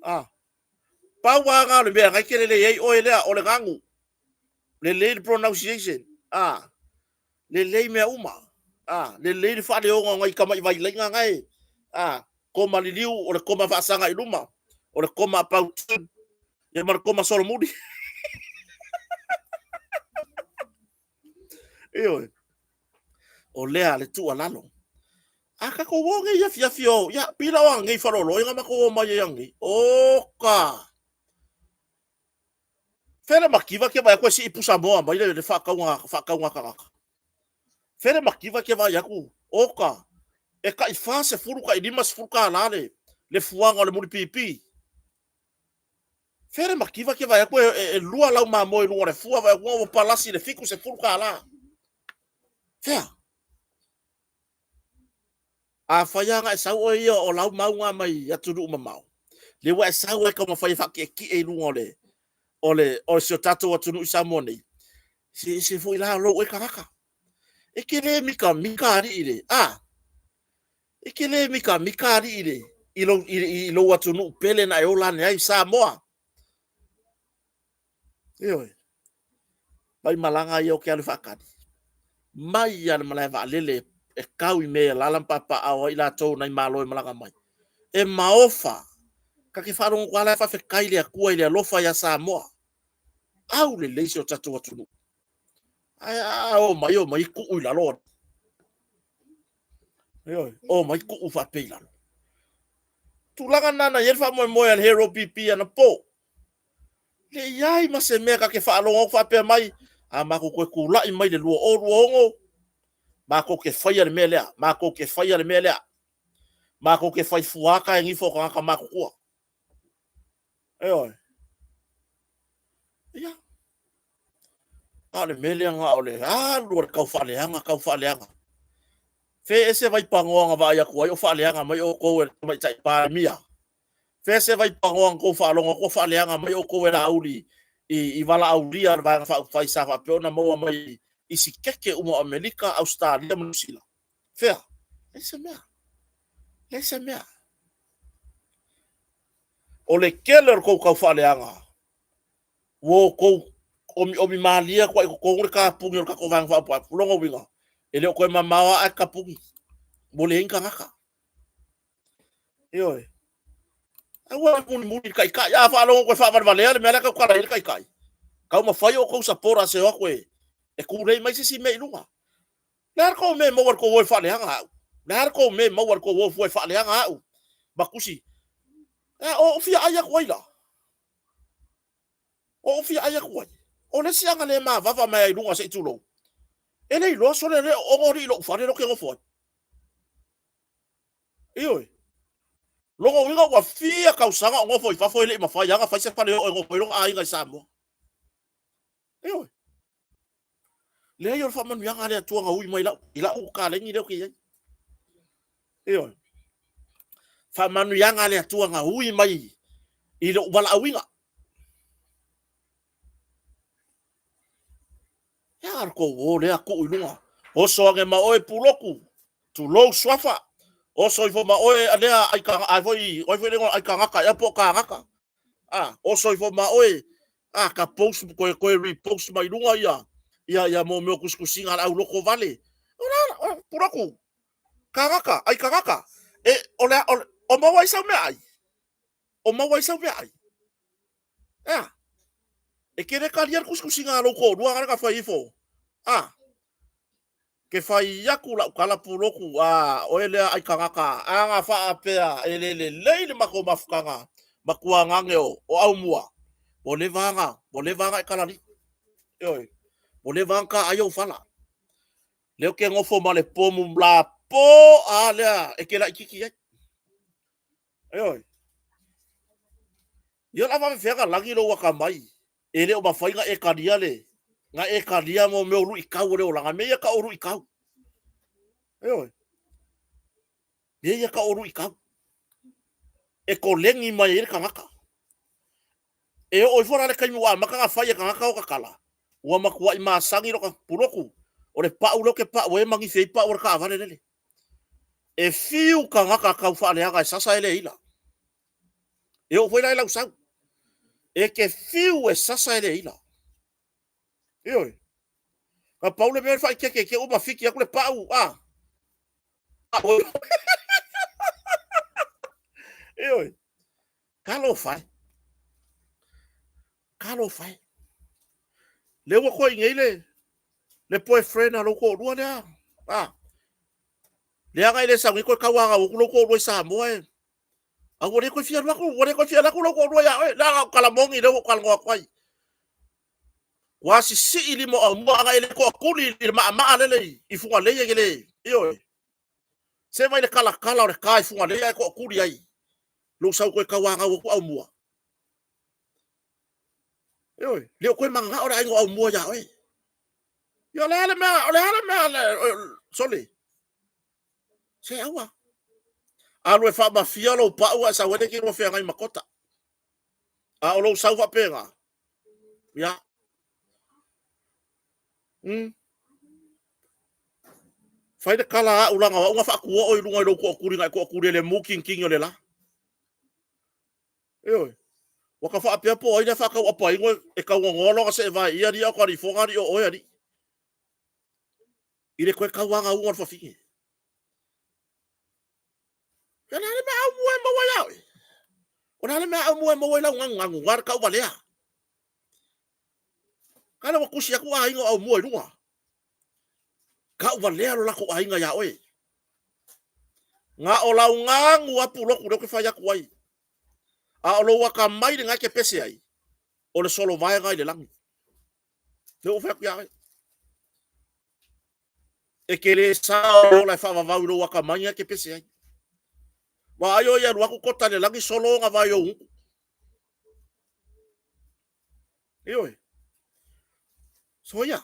Speaker 1: A pau lava na o le mea na e te lelei ai oe lea o le gagu. Lelei le pronunciation. A lelei mea uma. A lelei le faaleoga o nai tamai vailaiga na e. A koma liliu o le koma faasaga i luma, o le koma about turn, ia ma le koma solomuli. Ioe. O lea le tuualalo. A tatou o nei afiafi o, ia, pila o ananei faleoloa na matou o mai ai ananei. Oka! Fele mativa ke vaai atu e sii pusamoa mai le faatauga, faatauga tagata. Fele mativa ke vaai atu, oka, e tai 40 tai 50 tālā le, le fuaga o le mulipipi. Fele mativa ke vaai atu e, e, e lua lau mamoe i luga o le fua, vaai atu ua palasi le 70 tālā. Fea? Afai lava na e sau oe ia o lau mauga mai atunuu mamao, lea ua e sau ai taumafai e faatietie i luga o le, o le, o si o tatou atunuu i Samoa nei, se ese foi la lou oe tagata. E te le mikamika alii le, a, e te le mikamika alii le, i lou, i, i lou atunuu pele na e ola ane ai, Samoa. Ioe. Mai malaga ia o ke alu faakali. Mai ia le malae vaalele e kau i mea e alala ma papaaao ai latou nai malo e malaga mai. E maofa. Ka ke faalogo atu lava la e faafetai le Atua i le alofa ia Samoa. Aulelei si o tatou atunuu. Ae a o mai, o mai tuu i lalo. Ioe, o mai tuu faapea i lalo. Tulaga lena na i ai le faamoemoe a le Hero PP anapo. Le i ai ma se mea ta te faalogo atu faapea mai, a matou toe tulai mai le 2026, matou te faia le mea lea, matou te faia le mea lea, matou te fai fuata e nifo o tagata matutua. Ioe. Ia. A o le mea lea na o le alu o le tau faaleaga, tau faaleaga. Fe ese vaipanoa na vaai atu ai o faaleaga mai outou e le Tamaitai Palemia. Fea se vaipanoa na tou faalogo atu o faaleaga mai outou e Laauli i valaaulia a le Vaega Faaupufai sa faapea ona maua mai i sikeke uma o Amerika, Ausetalia ma Niu Sila? Fea? Leai se mea. Leai se mea. O le tele o le tou taufaaleaga, ua outou omiomi malie atu lava i totonu le tapuni o le tatou Vaega Faaupufai. O lona uiga, e le o toe mamao lava ae tapuni, ua leai ni tagata. Ioe. Aua le mulimuli i le taitai. A faalogo ua toe faavalevalea le mea lea e tautala i ai le taitai, taumafai outou supporters e o atu e tulei mai se isi mea i luga. O le a le tou mea e maua i le tou o e faaleaga au? O le a le tou mea e maua i le tou o fua e faaleaga au ma tusi? A o ou fia ai atu ai la? O ou fia ai atu ai? O le isi aga le mavava mai lava i luga se i tulou, e le iloa sole le ono alii i lou fale lea ou te nofo ai. Ioe. Lona uiga ua fia tausaga o nofo i fafo e le i mafai lava ona fai se faleoo e nofo ai lona aiga i Samoa. Ioe. Leai o le faamanuiaga a le Atua na ui mai i lau kalegi lea ou te i ai. Ioe. Faamanuiaga a le Atua na ui mai i lou valaauina. Ia le tou o lea tuu i luga. Oso ane ma oe Pulotu, tulou suafa. Oso ifo ma oe lea ai foi, oi foi le igoa Aikagata ea po o Kagata. A, oso ifo ma oe, a ka post toe toe repost mai luga ia ia ia mo mea o tusitusiga a le au lotovale. O la, Pulotu, Kagata, Aikagata. E, o le, o, o maua ai sau meaai? O maua ai sau meaai? Ea, e te le talia le tusitusiga a lou toalua na fai ifo. A, ke fai atu lau tala Pulotu, a, oe lea Aikagata, a na faapea e le lelei le matou mafutaga ma tuagane o Aumua, ua leva ona, ua leva ona e talalii. Ioe, ua leva ona taai ou fala. Lea ou te nofo ma le pomu lapo a lea e te laititi ai. Ioe. Ia o le a faapefea ona lagi lou atamai e le o mafai ona e talia le na e talia mo mea o luitau o le olaga, mea ia tau o luitau. Ioe. Mea ia tau o luitau. E koleni mai ai le tagata. E oo ifo la le taimi ua amata ona fai e tagata o tatala, ua matuai masani lota Pulotu, o le pau lea ou te pau ai e manifi ai pau o le taavale lele. E fiu tagata tau faaleaga e sasa e le ila. E oo foi la i lau sau. E te fiu e sasa e le ila. Ioe. Na pau le mea o le faaeteete te uma fiki atu le pau, a. Ioe. Talofa e. Talofa e. Lea ua toe i nei le boyfriend a lou toalua lea. A. Leaga e le sau nei toe tauanau atu lou toalua i Samoa e. A ua le toe fia alu atu, ua le toe fia alu atu lou toalua ia oe. Leaga o tala moni lea ua ou talanoa atu ai. Ua sisii lima o Aumua ana e le toatuli i le maamaa lele i Fugalei e le, ioe. Se vai le talatala o le ta i Fugalei ae toatuli ai. Lou sau toe tauanau atu Aumua. Ioe, le o toe mananao le aiga o Aumua ia oe. Ia o le a le mea, o le a le mea, sole. Se aua. Alu e faamafia lou pau ae sau ai le te lua feagai ma kota. A o lou sau faapena, ia. Fai le tala a au leaga o au na faatuo oe i luga i lou tootuli na e tootuli ai i le mutinitini o le la. Ioe. Ua ka faapea po o ai lea faatauapaingo e taugogoa loa na seevae ia alii a o ka lifoga alii o oe alii. I le toe tauagauga o le fafine. O le a le mea aumua e maua ia oe? O le a le mea aumua e maua i lau ganuganu, na le tauvalea. Kala ua tusi atu aiga o aumua i luga. Tauvalea lo latou aiga ia oe. Na o lau ganu lava pulotu lea ou te fai atu ai. A o lou atamai lena e te pese ai, o le solovaega i le lagi. Lea ua ou fai atu ia oe. E te le sao e ola e faavavau i lou atamai lena e te pese ai. Vaai o i alu atu tota i le lagi solo ona vae i ou gutu. Ioe. Soia.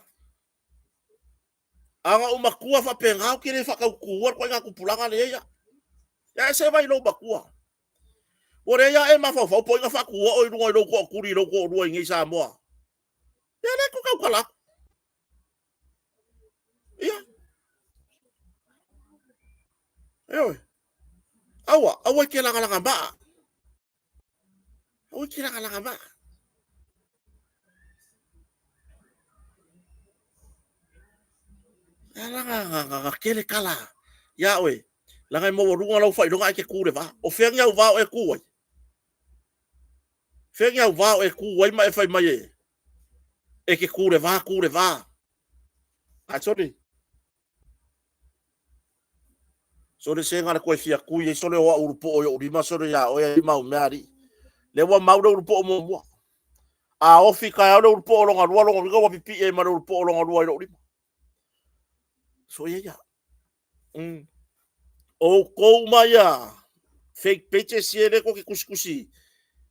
Speaker 1: A na ou matua faapena, ou te le faatautuua le ituaiga tupulaga lea ia. Ia e se vai lou matua. Ua leai lava e mafaufau po o ai na faatuua oe i luga i lou toatuli i lou toalua i inei i Samoa. Ia lea e toe tautala atu. Ia. Ioe. Aua, aua e te lagalaga maa. Aua e te lagalaga maa. Ala na tele tala ia oe, leaga e maualuga lau faailoga ae te tu i le va. O fea ni au va o e tu ai? Fea ni au va o e tu ai ma e fai mai e, e te tu le va, tu le va. Ae sole, Sole se na le toe fia tui ai sole o au ulupoo i ou lima sole ia oe ai mau mea alii. Lea ua mau le ulupoo muamua. A ofi taeao le ulupoo lona lua, lona uiga ua pipii ai ma le ulupoo lona lua i lou lima. Soia ia. Outou uma ia fake pages ia lea tou te tusitusi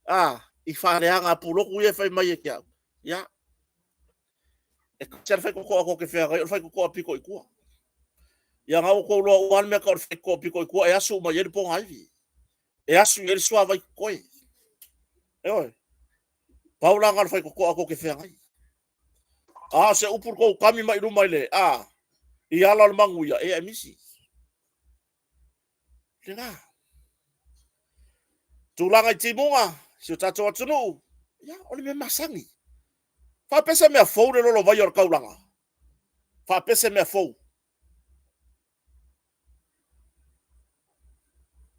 Speaker 1: a i faaleaga a pulotu ia e fai mai e te au. Ia, e tasi lava le faitotoa tou te feagai, o le faitotoa pito i tua. Ia na ua outou iloa uma lava le mea e tau o le faitotoa pito i tua, e asu uma i ai le pogaivi, e asu i ai le suavai totoe. Ioe. Pau la na o le faitotoa tou te feagai. A o se upu i le tou kami mai luma i le a, i ala o le manuia, e misi. Lena. Tulaga i timuga, si o tatou atunuu, ia, o le mea masani. Faapea se mea fou le lolovaia o le taulaga. Faapea se mea fou.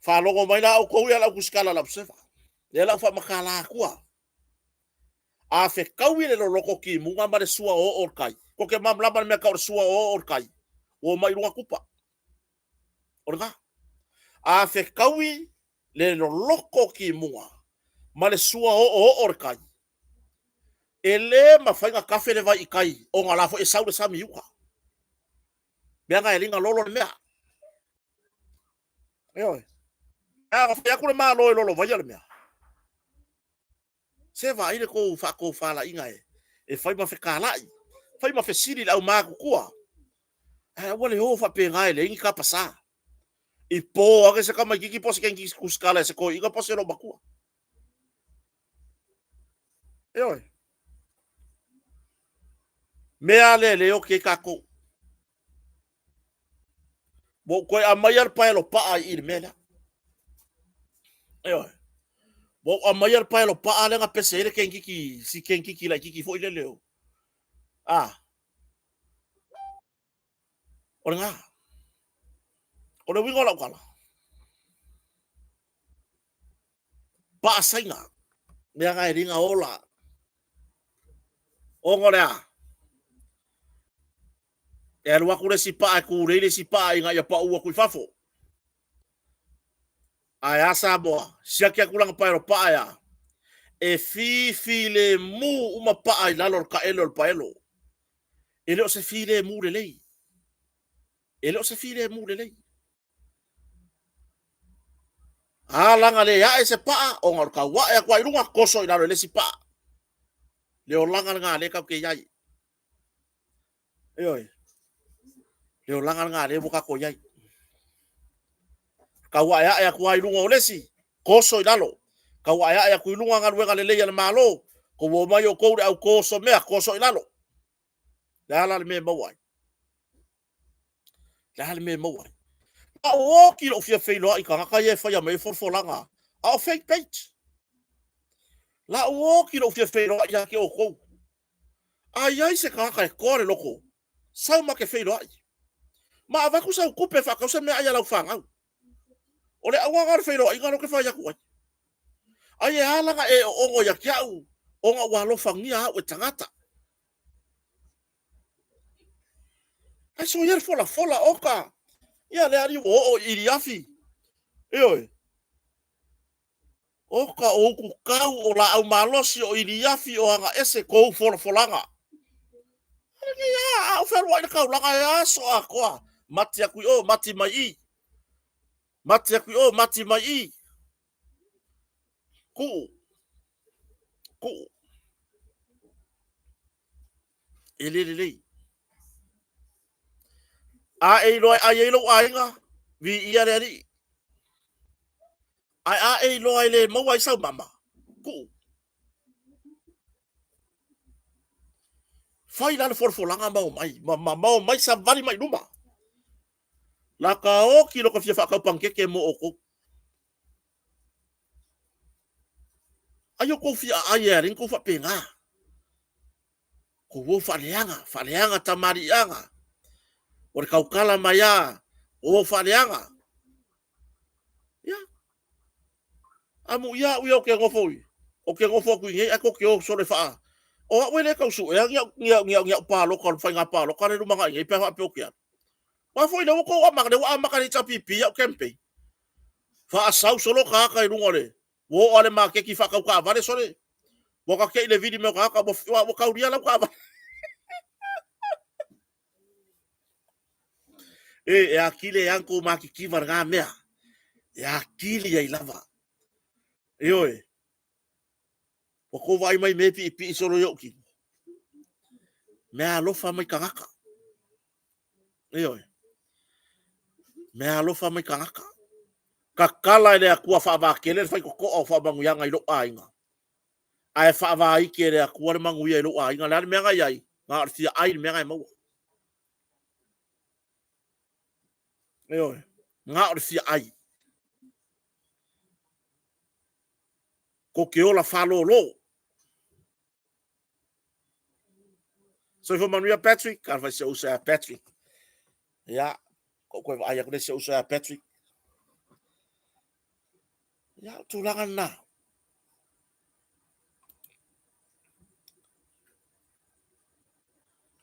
Speaker 1: Faalogo mai la outou ia le au tusitala a le Observer. Lea la ua faamatala atua. A fetaui le loloto timuga ma le sua oo o le tai, tou te malamalama i le mea e tau o le sua oo o le tai, ua omai i luga tupa. O lena. A fetaui le loloto timuga ma le sua oooo o le tai, e le mafai ona tafe le vai i tai ona o la foi e sau le sami i uta. Leaga e liga lolo le mea. Ioe. A fai atu le Malo e lolovaia le mea, se vaai le tou faatofalaiga e fai ma fetalai, fai ma fesili i le aumatutua. Ae aua le o faapena e leai ni tapasa. I po ane se tamaititi po o se tamaititi tusitala e se toeaina po o se loomatua. Ioe. Mea lea e le oti ai tatou. Ua ou toe aumaia le paelo paa i i le mea lea. Ioe. Ua ou aumaia le paelo paa lea na pese ai le tengiki, si tengiki laititi foi lele o. A. O lena. O le uiga o lau tala, paa Saina, mea na e liga ola. Ona o le a? E alu atu le isi paa e tulei le isi paa ina ia pau atu i fafo. Ae a Samoa, siaki atu lana paelo paa e a? E fifilemu uma paa i lalo o le taele o le paelo. E le o se filemu lelei. E le o se filemu lelei. A laga le ae se paa, ona o le tauae atu ai i luga, toso i lalo i le isi paa. Le olaga lena lea tatou te i ai. Ioe. Le olaga lena lea ua tatou i ai. Tauaeae atu lava i luga o le isi, toso i lalo. Tauaeae atu i luga galuega lelei a le Malo, tou omai outou le au toso mea, toso i lalo. Le a la le mea e maua ai? Le a le mea e maua ai? A o oki lou fia feiloai i tagata ia e faia mai ai folafolaga, a o fake page. La ua oki lou fia feiloai ia te outou. A i ai se tagata e toa le loto, sau ma te feiloai. Ma avatu sau tupe e faatau se meaai a lau fanau. O le auga lena o le feiloaiga lea ou te fai atu ai. Ai e ala ona e oono ia te au, ona ua alofagia au e tagata. Ae soia le folafola oka. Ia le alii ua oo i iliafi. Ioe. Oka o ututau, o laau malosi, o iliafi, o agaese kou folafolaga. Lenei a, a ou fealuai i le taulaga e aso atoa, mati atu i o, mati mai i. Mati atu i o, mati mai i. Tuu. Tuu. E le lelei. A e iloa e ai ai lou aiga, viia le Alii. Ae a e iloa e le maua ai sau mama, tuu. Fai la le folafolaga ma omai, ma, ma, ma omai savali mai luma. La ka oki lo ka fia whaakau pankeke mo outou. Ai o kou fia ai e aling kou whapenga. Ko ua faaleaga, faaleaga tamaliiaga. O le tautala mai a, o faaleaga. Ia. Amuia au ia ou te nofo i, ou te nofo atu i nei, ae tou te o solo e faa... O au e le tau suea ni au, ni au, ni au, ni au palota o le faiga palota lea e lumanai nei pe a faapea ou te alu. Aua foi lea ua tou amata, lea ua amata e le HRPP au campaign. Faasau solo tagata i luga o le, ua oo lava i le maketi faatau taavale sole, ua ta te i le vili mai o tagata, ua, ua taulia lau taavale. E, e atili ai lava tou matitiva i lena mea. E atili ai lava. Ioe. Ua tou vaai mai i mea e piipii solo i ou tino. Mea alofa mai tagata. Ioe. Mea alofa mai tagata. Tatala e le Atua faavakele le faitotoa o faamanuiaga i lou aiga. Ae faavaiki e le Atua le manuia i lou aiga. O le a le mea na i ai? Na o le fia ai le mea na e maua. Ioe. Na o le fia ai. Ko ke ola faalōlō. Soifua manuia Patrick, ka fai si ou uso ia Patrick. Ia, ko koe vaai aku le si ou uso ia Patrick. Ia, o tulaga lena.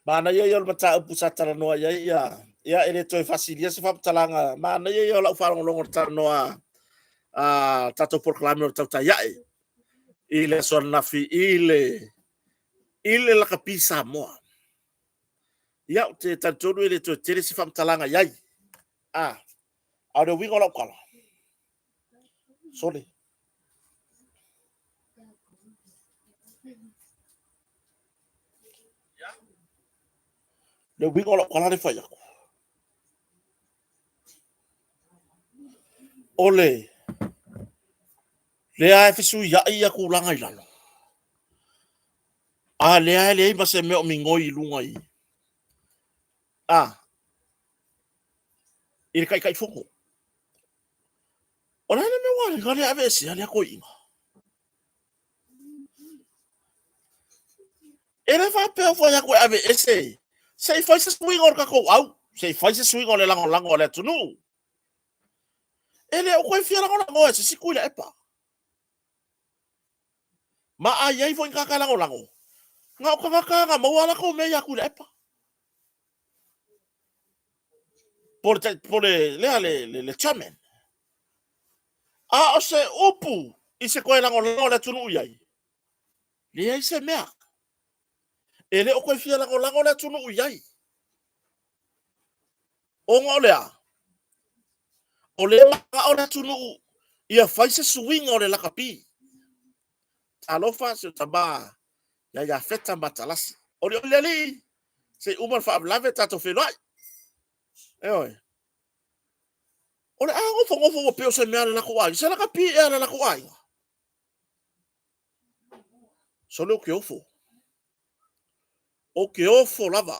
Speaker 1: Manaia ia o le mataupu sa talanoa i ai ia, ia e le toe faasilia se faamatalaga. Manaia ia o lau faalogologo i le talanoa a tatou polokalame o le Tautai Ae i le aso ananafi i le i le lakapi Samoa. Ia, ou te talitonu e le toe tele se faamatalaga i ai. A, a o le uiga o lau tala, sole. Le uiga o lau tala le fai atu. O le lea e fesuiai ia tulaga i lalo. A lea e leai ma se mea o migoi i luga i a i le Taitaifono. O le a le mea ua ala ai le aveesea lea toeaina? E le faapea ua fai atu e aveese, se i fai se suiga o le tatou au, se i fai se suiga o le lagolago a le atunuu. E le o toe fia lagolagoa e se isi Tuilaepa. Ma a i ai foi ni tagata e lagolago, na o tagata na maua a latou mea ia Tuilaepa. Po o le, lea, le chairman. A o se upu i se toe lagolago a le atunuu i ai, leai se mea. E le o toe fia lagolago le atunuu i ai. Ona o le a? O lea e manao le atunuu ia fai se suiga o le lakapi. Talofa si o tama ia Iafeta Matalasi. Olioli le alii, se i uma le faalavelave tatou feiloai. Ioe. O le a nofonofo ua pei o se mea a le latou aiga. Se lakapi ea a le latou aiga. Sole ou te ofo. Ou te ofo lava.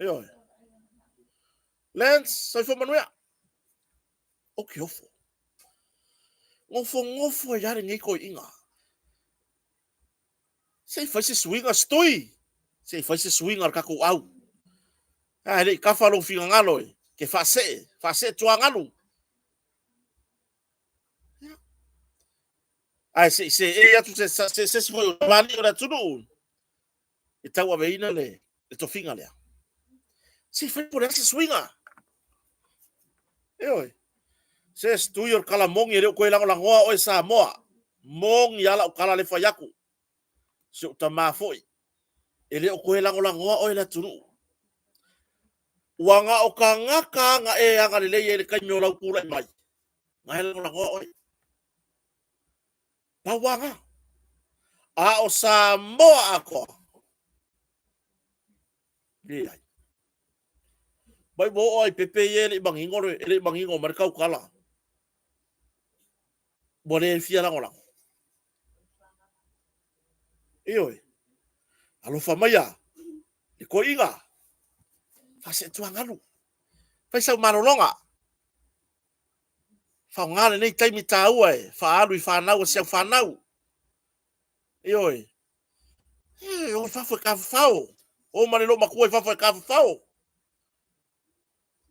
Speaker 1: Ioe. Lance, soifua manuia. Ou te ofo. Gofogofo ai lava lenei toeaiina. Se i fai se suiga, Stui! Se i fai se suiga o le tatou au. A e le i tafa lou finagalo e te faasee, faasee tuagalu. Ae se i seei atu se se isi foi o tamalii o le atunuu e tauaveina le tofiga lea. Se i fai po o le a se suiga. Ioe. Se Stui o le tala moni e le o toe lagolagoa oe Samoa. Moni lava lau tala lea e fai atu. Si ou tama foi, e le o toe lagolagoa oe le atunuu. Ua na o tagata na e agalelei ai i le taimi o lau tulai mai, na e lagolagoa oe. Pau lava na. A o Samoa atoa, leai. Mai ua oo lava i pepe ia e le i manino, e le i manino mai le tautala. Ua le fia lagolago. Ioe. Alofa maia, le toeaina, faaseetuagalu, fai sau malologa. Faaaoga lenei taimi taua e faaalu i fanau a si au fanau. Ioe. E, o i fafo e tafafao. O ma le loomatua i fafo e tafafao.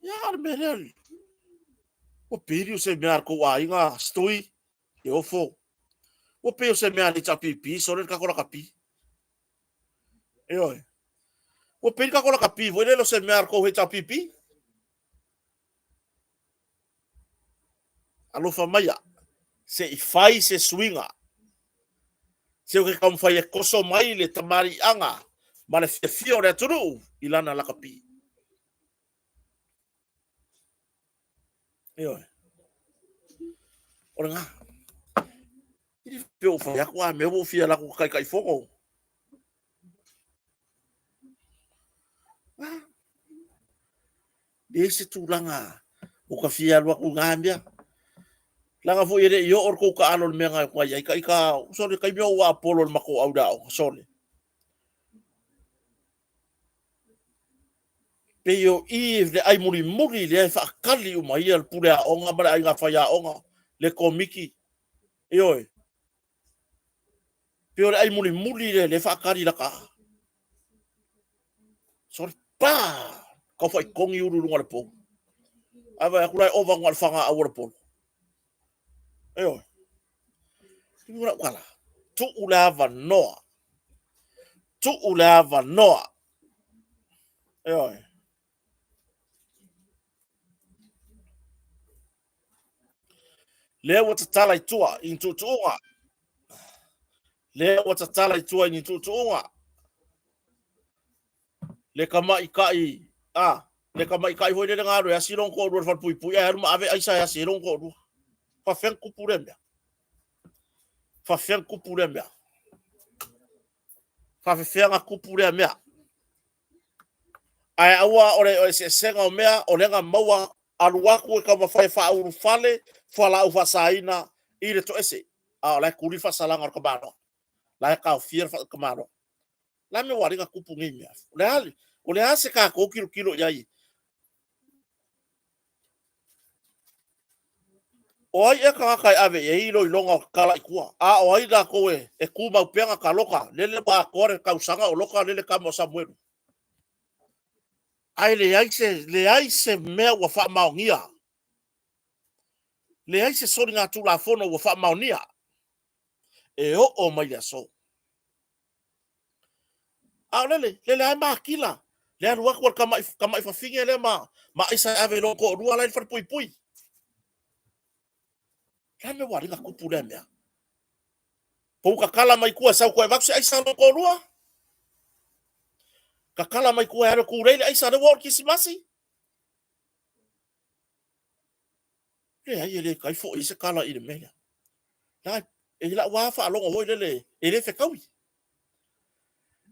Speaker 1: Ia, o le mea lea. Ua pili o se mea a le tou aiga, Stui, e ofo. Ua pei o se mea a le HRPP, sole le tatou lakapi. Ioe. Ua pei le tatou lakapi foi lele o se mea a le tou HRPP. Alofa maia, se i fai se suiga. Se o ke taumafai e koso mai le tamaliiaga ma le fiafia o le atunuu i lana lakapi. Ioe. O lena. E le faapea ua fai atu a mea ua ou fia alu atu Taitaifono. Ah. Leai se tulaga ua ta fia alu atu i na mea. Leaga foi e le i oo le tou taalo i le mea na i ai ita, sole, taimi o ou apolo i le matou au i le aoga, sole. Pei o i le ai mulimuli lea e faatali uma ia le pule aoga ma le aiga faiaoga, le komiti. Ioe. Pei o le ai mulimuli lea lea e faatali lata. Sole, pa! Tau faitogi ulu i luga o le pou. Ae vaai atu la e ova na o le fagaau o le polo. Ioe. Ua lau tala. Tuu le avanoa. Tuu le avanoa. Ioe. Lea ua tatala i tua i ni tuutuuga. Lea ua tatala i tua i ni tuutuuga. Le tamaitai, a, le tamaitai foi lele na alu e asi lona toalua i le falepuipui ae alu ma ave aisa e asi ai lona toalua. Faafefea ona tupu lea mea? Faafefea ona tupu lea mea? Faafefea ona tupu lea mea? Ae aua o le eseesega o mea, o lea na maua alu atu e taumafai e faaulufale fualaau faasaina i le toese, a o la e tuli le faasalaga o le tamaloa, la e taofia le tamaloa. La mea ua ala ai ona tupu nei mea? O le a, o le a se tatou tilotilo i ai? O ai ea tagata e ave i ai iloiloga o tatala i tua? A o ai latou e tumau pea na taloka, lele ua atoa le tausaga o loka lele tama o Samuelu? Ae leai se, leai se mea ua faamaonia. Leai se soligatulafono ua faamaonia e oo mai le aso. A o lele, lele lava e matila le alu atu a le tamai, tamai fafine lea ma, ma aisa e ave i lona toalua la e i le falepuipui. Le a le mea ua ala ai ona tupu lea mea? Pou tatala mai tua e sau toe avatu se aisa a lona toalua? Tatala mai tua e alu e tulei le aisa lea ua oo le Kerisimasi? Leai, e le tai foi se tala i le mea lea. La, e lau lava faalogo foi lele, e le fetaui.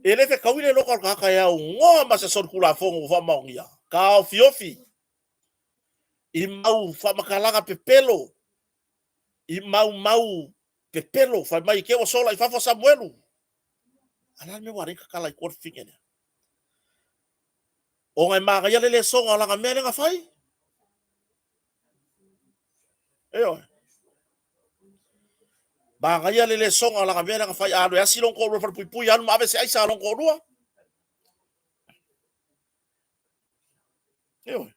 Speaker 1: E le fetaui le loka o le tagata e aunoa ma se solitulafono ua faamaonia, taofiofi i mau faamatalaga pepelo, i mau mau pepelo, fai mai te ua sola i fafo Samuelu. A la le mea ua ala ai ona tatala i tua le fafine lea? Ona e manaia le lesona o lana mea lea na fai. Ioe. Manaia le le soga o lana mea lea na fai, a alu e asi lona toalua i le falepuipui, alu ma ave se aisa a lona toalua. Ioe.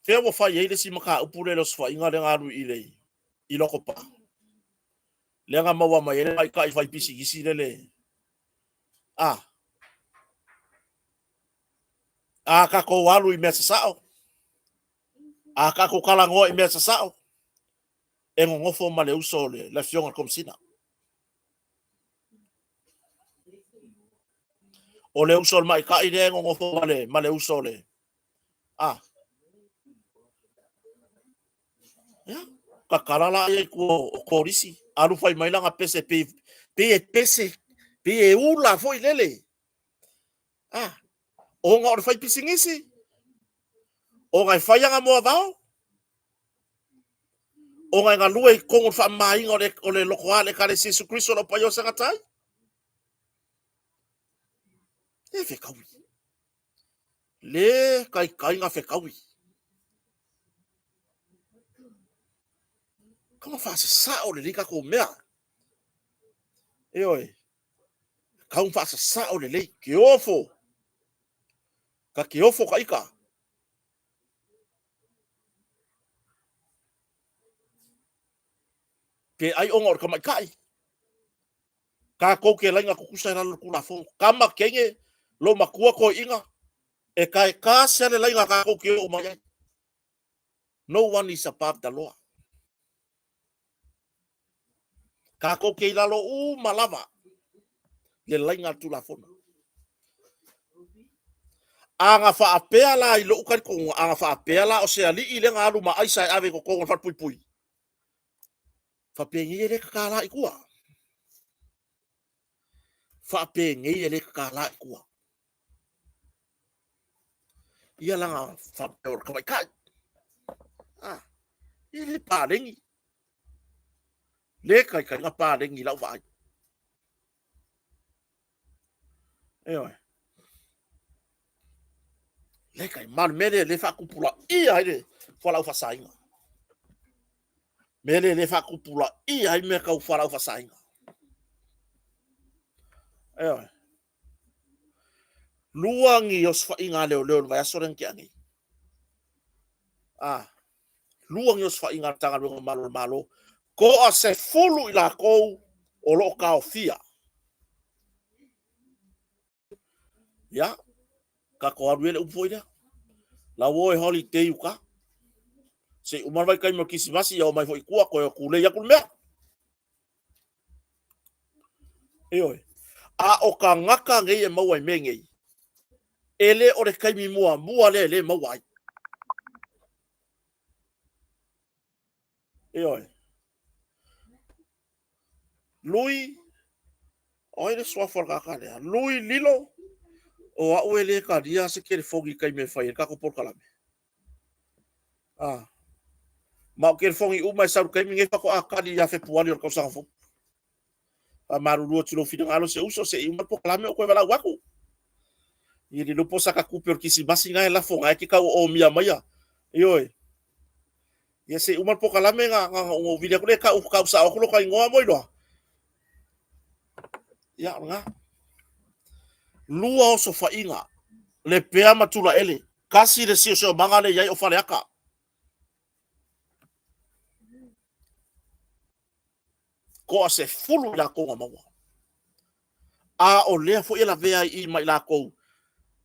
Speaker 1: Fea ua fai ai le isi mataupu lea i le osofaiga lea na alu i le i Lotopa? Lea na maua mai ai le tamaitai fai pisinisi lele. A. A tatou alu i mea sasao, a tatou talanoa i mea sasao, e nonofo ma le uso le afioga i le Komesina. O le uso o le maita'i lea e nonofo ma le uso o le... A. Ia, tatala la ia i tua o Kolisi, alu fai mai lana pese pei, pei e pese, pei e ula foi lele. A, ona o le faipisinisi, ona e fai ana moavao, ona e galue i totonu o le faamamaina o le lotoa le Ekalesia Iesu Keriso o le Au Paia o Segatai. E fetaui. Le taitai na fetaui. Kama faasasao lelei tatou mea. Ioe. Kau faasasao lelei. Ke ofo. Ka ke ofo ka ika. Pe ai ona o le tamaitai. Tatou te laina tutusa i lalo o le Tulafono. Tama teine, lo matua toeaiina, e tae tasi lava le laina tatou te oo mai ai. No one is above the law. Tatou te i lalo uma lava le laina a le Tulafono. A na faapea la i lou talitonuga, a na faapea la o se alii lea na alu ma aisa e ave i totonu o le falepuipui, faapenei e le tatala i tua. Faapenei e le tatala i tua. Ia lana faapea o le tamaitai. Ah, e le paleni. Le taitaiga paleni i lau vaai. Ioe. Le kai ma le mea lea le faatupulaia ai le fualaau faasaina. Mea lea le faatupulaia ai mea tau fualaau faasaina. Ioe. Lua ni osofaiga a leoleo i le vaiaso lea na tea nei. Ah, lua ni osofaiga a le Matagaluega o Malu o le Malo. Toa 10 i latou o lo o taofia. Ia, tatou alu ia le upu foi lea. La ua o e holiday i uta. Se i uma le vaitaimi o le Kirisimasi, ia omai foi i tua, toe tulei atu le mea. Ioe. A o tagata nei e maua i mea nei, e le o le taimi muamua lea e le maua ai. Ioe. Lui, o ai le suafa o le tagata lea? Lui Lilo, o au e le talia se telefoni i taimi e fai ai le tatou polokalame. Ah. Ma o telefoni uma e sau i le taimi lenei faatoa tali ia Fepuari o le tausaga fou. Faamalulu atu i lou finagalo se uso, se i uma le polokalame ou toe valaau atu. I le iloa po o saka tupe o le Kirisimasi na e lafo na e te tau oomia maia. Ioe. Ia se i uma le polokalame na ou vili atu lea tau tau sao atu lota igoa mo iloa. Ia, o lena. Lua osofaiga, Lepea ma Tulaele. Tasi le siosiomaga lea i ai o Faleata. Toa 10 i latou na maua. A o lea foi e lavea ai i ma i latou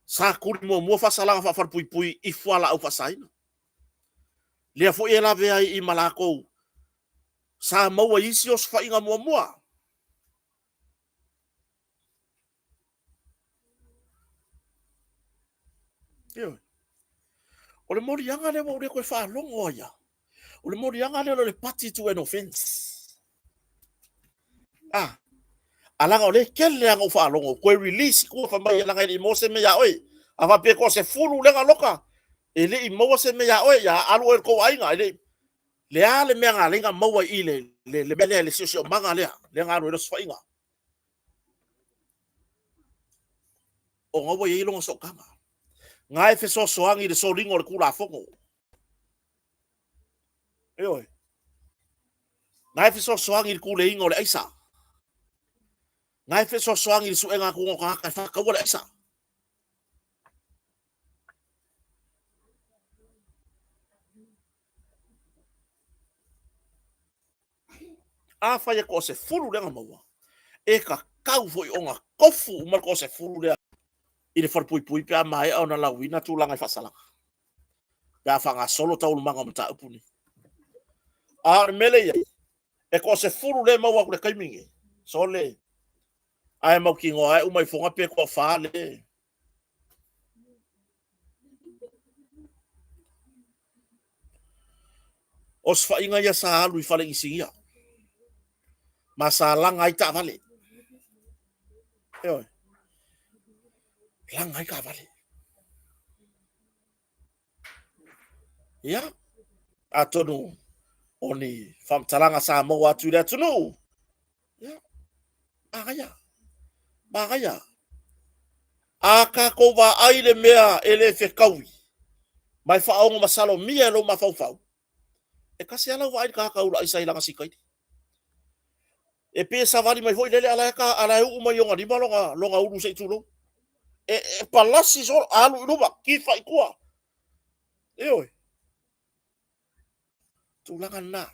Speaker 1: sa tuli muamua faasalaga faafalepuipui i fualaau faasaina. Lea foi e lavea ai i ma latou sa maua i isi osofaiga muamua. Ioe. O le moliaga lea ua ou le toe faalogo ai lava. O le moliaga lea o le party to an offense. Ah, a laga o lea e tele lava na ou faalogo, toe release i tua fai mai leaga e le i maua se mea ia oe. A faapea toa 10 lea na loka, e le i maua se mea ia oe, ia alu oe i le tou aiga, e le i... Le a le mea na ala ai ona maua i i le mea lea, le siosiomaga lea, lea na alu ai le osofaiga. Ona ua i ai lona sootaga. Na e fesoasoani i le soliga o le Tulafono. Ioe. Na e fesoasoani i le kuleiga o le aisa. Na e fesoasoani i le suega atu o tagata e faataua le aisa. Afai e toasefulu lea na maua, e tatau foi ona tofu uma le toasefulu lea i le falepuipui pe a maea ona lauina tulaga i faasalaga, pe a faagasolo taualumaga o mataupu nei. A o le mea lea e i ai, e toasefulu lea e maua atu i le taimi lenei, sole, ae mautinoa e uma ifoga pe toafa le Osofaiga ia sa alu i fale inisinia ma sa laga ai taavale. Ioe. Laga ai taavale. Ia, atonu o ni faamatalaga sa maua atu i le atunuu, Ia, manaia, manaia. A tatou vaai le mea e le fetaui, ma e faaogo masalomia e lou mafaufau, e tasi lava lau vaai i le tagata ula aisa i lana sikaili. E pei e savali mai foi lele, a o la e uu mai ona lima lona ulu se i tulou. E palasi solo, alu i luma, tifa i tua. Ioe. Tulaga lena.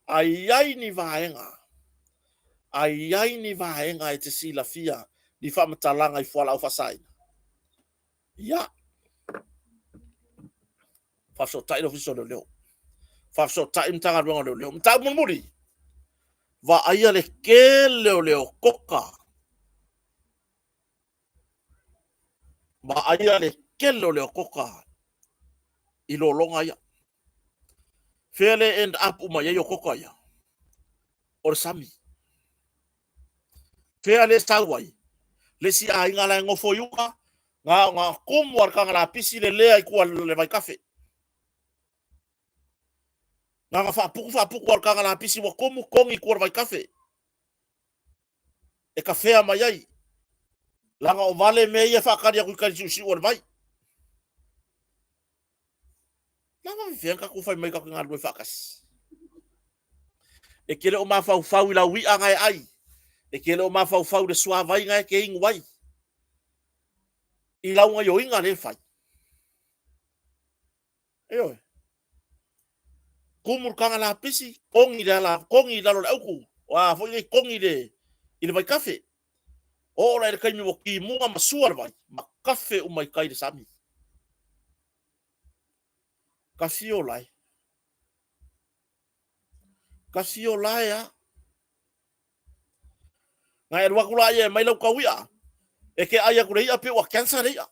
Speaker 1: A i ai ni vaega, a i ai ni vaega e te silafia ni faamatalaga i fualaau faasaina, ia, faafesootai le Ofisa o Leoleo, faafesootai le Matagaluega o Leoleo. Mataupu mulimuli, vaaia le tele o le okoka, vaaia le tele o le okoka i lologa ia. Fea le end up uma i ai okoka ia? O le sami. Fea le sau ai? Le isi aiga la e nofo i uka, na ona tumu lava le taga lapisi lelea i tua i le vaitafe. Na ona faaputu faaputu lava o le taga lapisi ua tumu togi i tua i le vaitafe. E kafea mai ai. Leaga o vale mea ia e faatali atu i tai i le siusiu o le vai. Na faafefea ona tatou fai mai tatou te galulue faatasi? E te le o mafaufau i lau i'a na e ai. E te le o mafaufau i le suavai na e te inu ai. I lau gaioiga lea e fai. Ioe. Tumu le taga lapisi, togi le ala, togi i lalo o le autu, o a foi nei togi i le, i le vaitafe. Oo la i le taimi ua timuga ma sua le vai, ma kafe uma i tai i le sami. Tafio lae. Tafio lae a. Na e alu atu la ia e mai lau taui'a, e te ai atu le i'a pe ua cancer le i'a.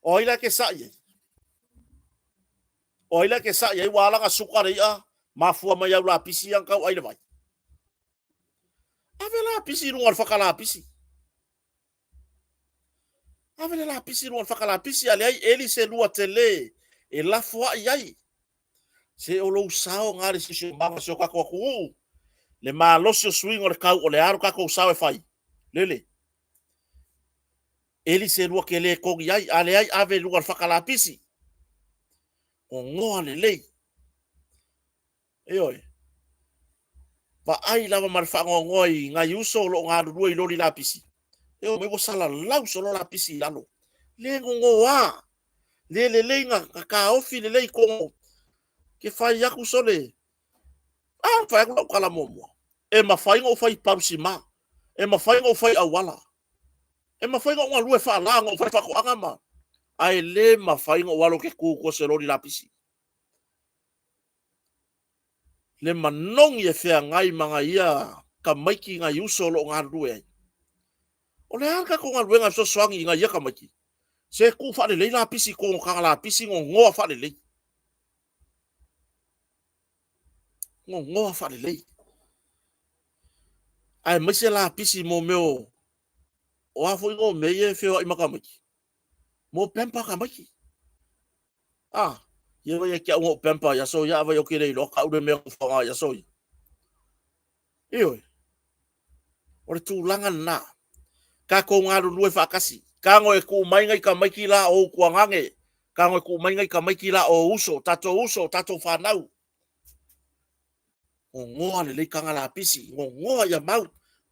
Speaker 1: O ai la e te sa'i ai? O ai la e te sa'i ai ua ala ona suka le i'a mafua mai au lapisi ia na tau ai le vai? Ave lapisi i luga o le faka lapisi. Ave le lapisi i luga o le faka lapisi, a leai eli se lua tele e lafoai ai. Se o lou sao na le siosiomaga o si o tatou atunuu, le malosi o suiga o le tau, o le a lo tatou sao e fai? Lele. Eli se lua tele e togi ai, a leai ave i luga o le faka lapisi. Gogoa lelei. Ioe. Vaai lava ma le faanoanoa i nai uso o lo o galulue i loli lapisi. E omai ua salalau solo lapisi i lalo. Le gogoa. Le lelei na taofi lelei togo. Ke fai aku sole. A, fai aku lau tala muamua. E mafai ona ou fai palusima. E mafai ona ou fai auala. E mafai ona ou galue faala, ona ou fai faatoaga ma... Ae le mafai ona ou alu ou te tu i tua o se loli lapisi. Le manogi e feagai ma nai ia tamaiti nai uso o lo o galulue ai. O le a le tatou galuega e fesoasoani i nai ia tamaiti? Se tuu faalelei lapisi i totonu o taga lapisi gogoa faalelei. Gogoa faalelei. Aemaise lapisi mo mea o o a foi o mea ia e feoai ma tamaiti? Mo pamper tamaiti. Ah, ia vai e te au ngou pamper i aso ia, vai o ke le iloa kau le mea ku whanga i aso ia. Ioe, o le tulaga lena. Tatou galulue faatasi. Tago e tuu mai nai tamaiti la o Utuagage, tago e tuu mai nai tamaiti la o uso, tatou uso, tatou fanau. Gogoa lelei kaga lapisi, gogoa ia mau,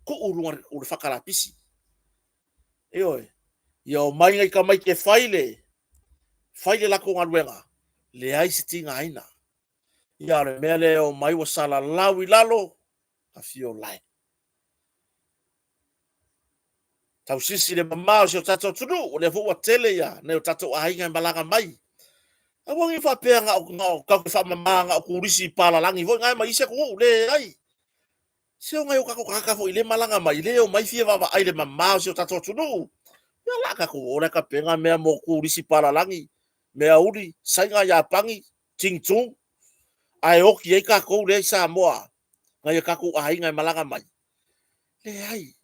Speaker 1: tuu i luga o le faka lapisi. Ioe, ia omai nai tamaiti e fai le, fai le latou galuega, leai se tigaina. Ia o le mea lea e omai ua salalau i lalo, afio lae. Tausisi le mamao o si o tatou atunuu, o lea foi ua tele ia nai o tatou aiga e malaga mai. Aua ne i faapea na o, na o tatou te faamama na o turisi palalagi foi na ma isi atunuu, leai. Se o nai o tatou tagata foi lea e malaga mai, lea e omai fia vaavaai i le mamao o si o tatou atunuu. Ia o le a tatou o la e tapena mea mo turisi palalagi, meauli, Saina, Iapani, Ching Chung, ae oti ai tatou lea i Samoa, nai o tatou aiga e malaga mai. Leai,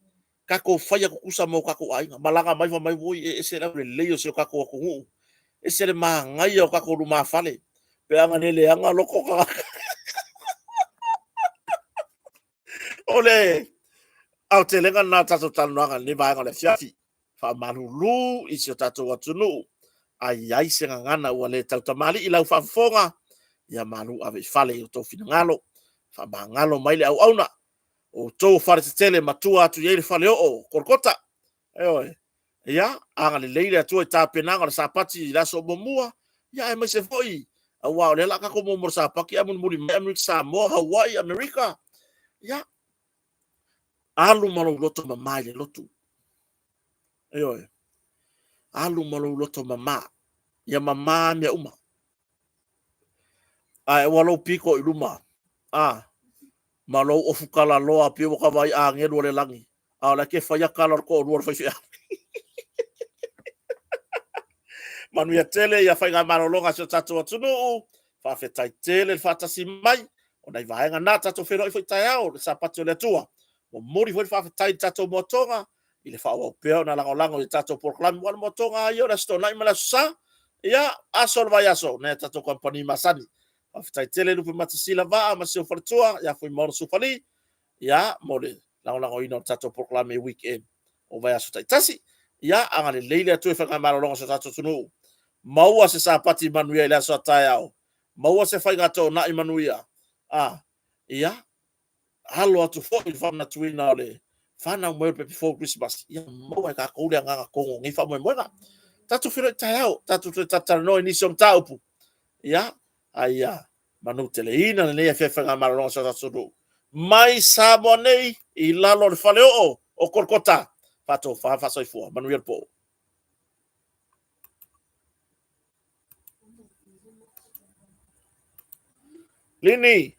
Speaker 1: tatou faia tutusa ma o tatou aiga. Malaga mai fai mai, oi, e ese le aulelei o si o tatou atunuu, ese le manaia o tatou lumafale, pe a na le leaga loko o tagata. O le aotelega lena o le tatou talanoaga i lenei vaega o le afiafi. Faamalulu i si o tatou atunuu, a i ai se gagana ua le tautamalii i lau faafofoga, ia malu ave i fale i o outou finagalo. Faamagalo mai le auauna, o outou o faletetele e matua atu i ai le faleoo o Kolokota. Ioe. Ia, agalelei le Atua i tapenaga o le Sapati i le aso muamua, ia aemaise foi, aua o lea o le a tatou muamua i le Sapati ae mulimuli mai Amerika Samoa, Hawaii, Amerika. Ia, alu ma lou loto mama i le lotu. Ioe. Alu ma lou loto mama. Ia mama mea uma. Ae aua lou pito i luma, a, ma lou ofu talaloa pei ua ta vaai agelu o le lagi, a o la e te faia tala o le toalua o le faifeau. Manuia tele ia faigamalologa a si o tatou atunuu. Faafetai tele le faatasi mai. O nai vaega na tatou feiloai foi taeao le Sapati o le Atua. Momoli foi le faafetai i le tatou moatoga i le faaauau pea ona lagolago i le tatou polokalame. Aua o le moatoga lava ia o le Aso Toonai ma le Aso Sa, ia, aso o le vaiaso, nai a tatou kamupani masani. Faafetai tele Lupematasila Vaa ma si ou faletua ia Fuimaono Sufali, ia, mo le lagolagoina o le tatou polokalame i weekend o vaiaso taitasi. Ia, agalelei le Atua i faigamalologa o si o tatou atunuu. Maua se Sapati manuia i le aso a taeao. Maua se faiga toonai manuia. A, ia, alo atu foi i le faamanatuina o le fanau mai o le pepe fou Kerisimasi, ia maua e tatou le agaga tonu o nei faamoemoega. Tatou feiloai taeao, tatou toe talatalanoa i nisi o mataupu. Ia, a ia manuteleina lenei afiafi faigamalologa o si o tatou atunuu. Mai Samoa nei i lalo o le faleoo o Kolokota, faatofa ma faasoifua. Manuia le po. Lini.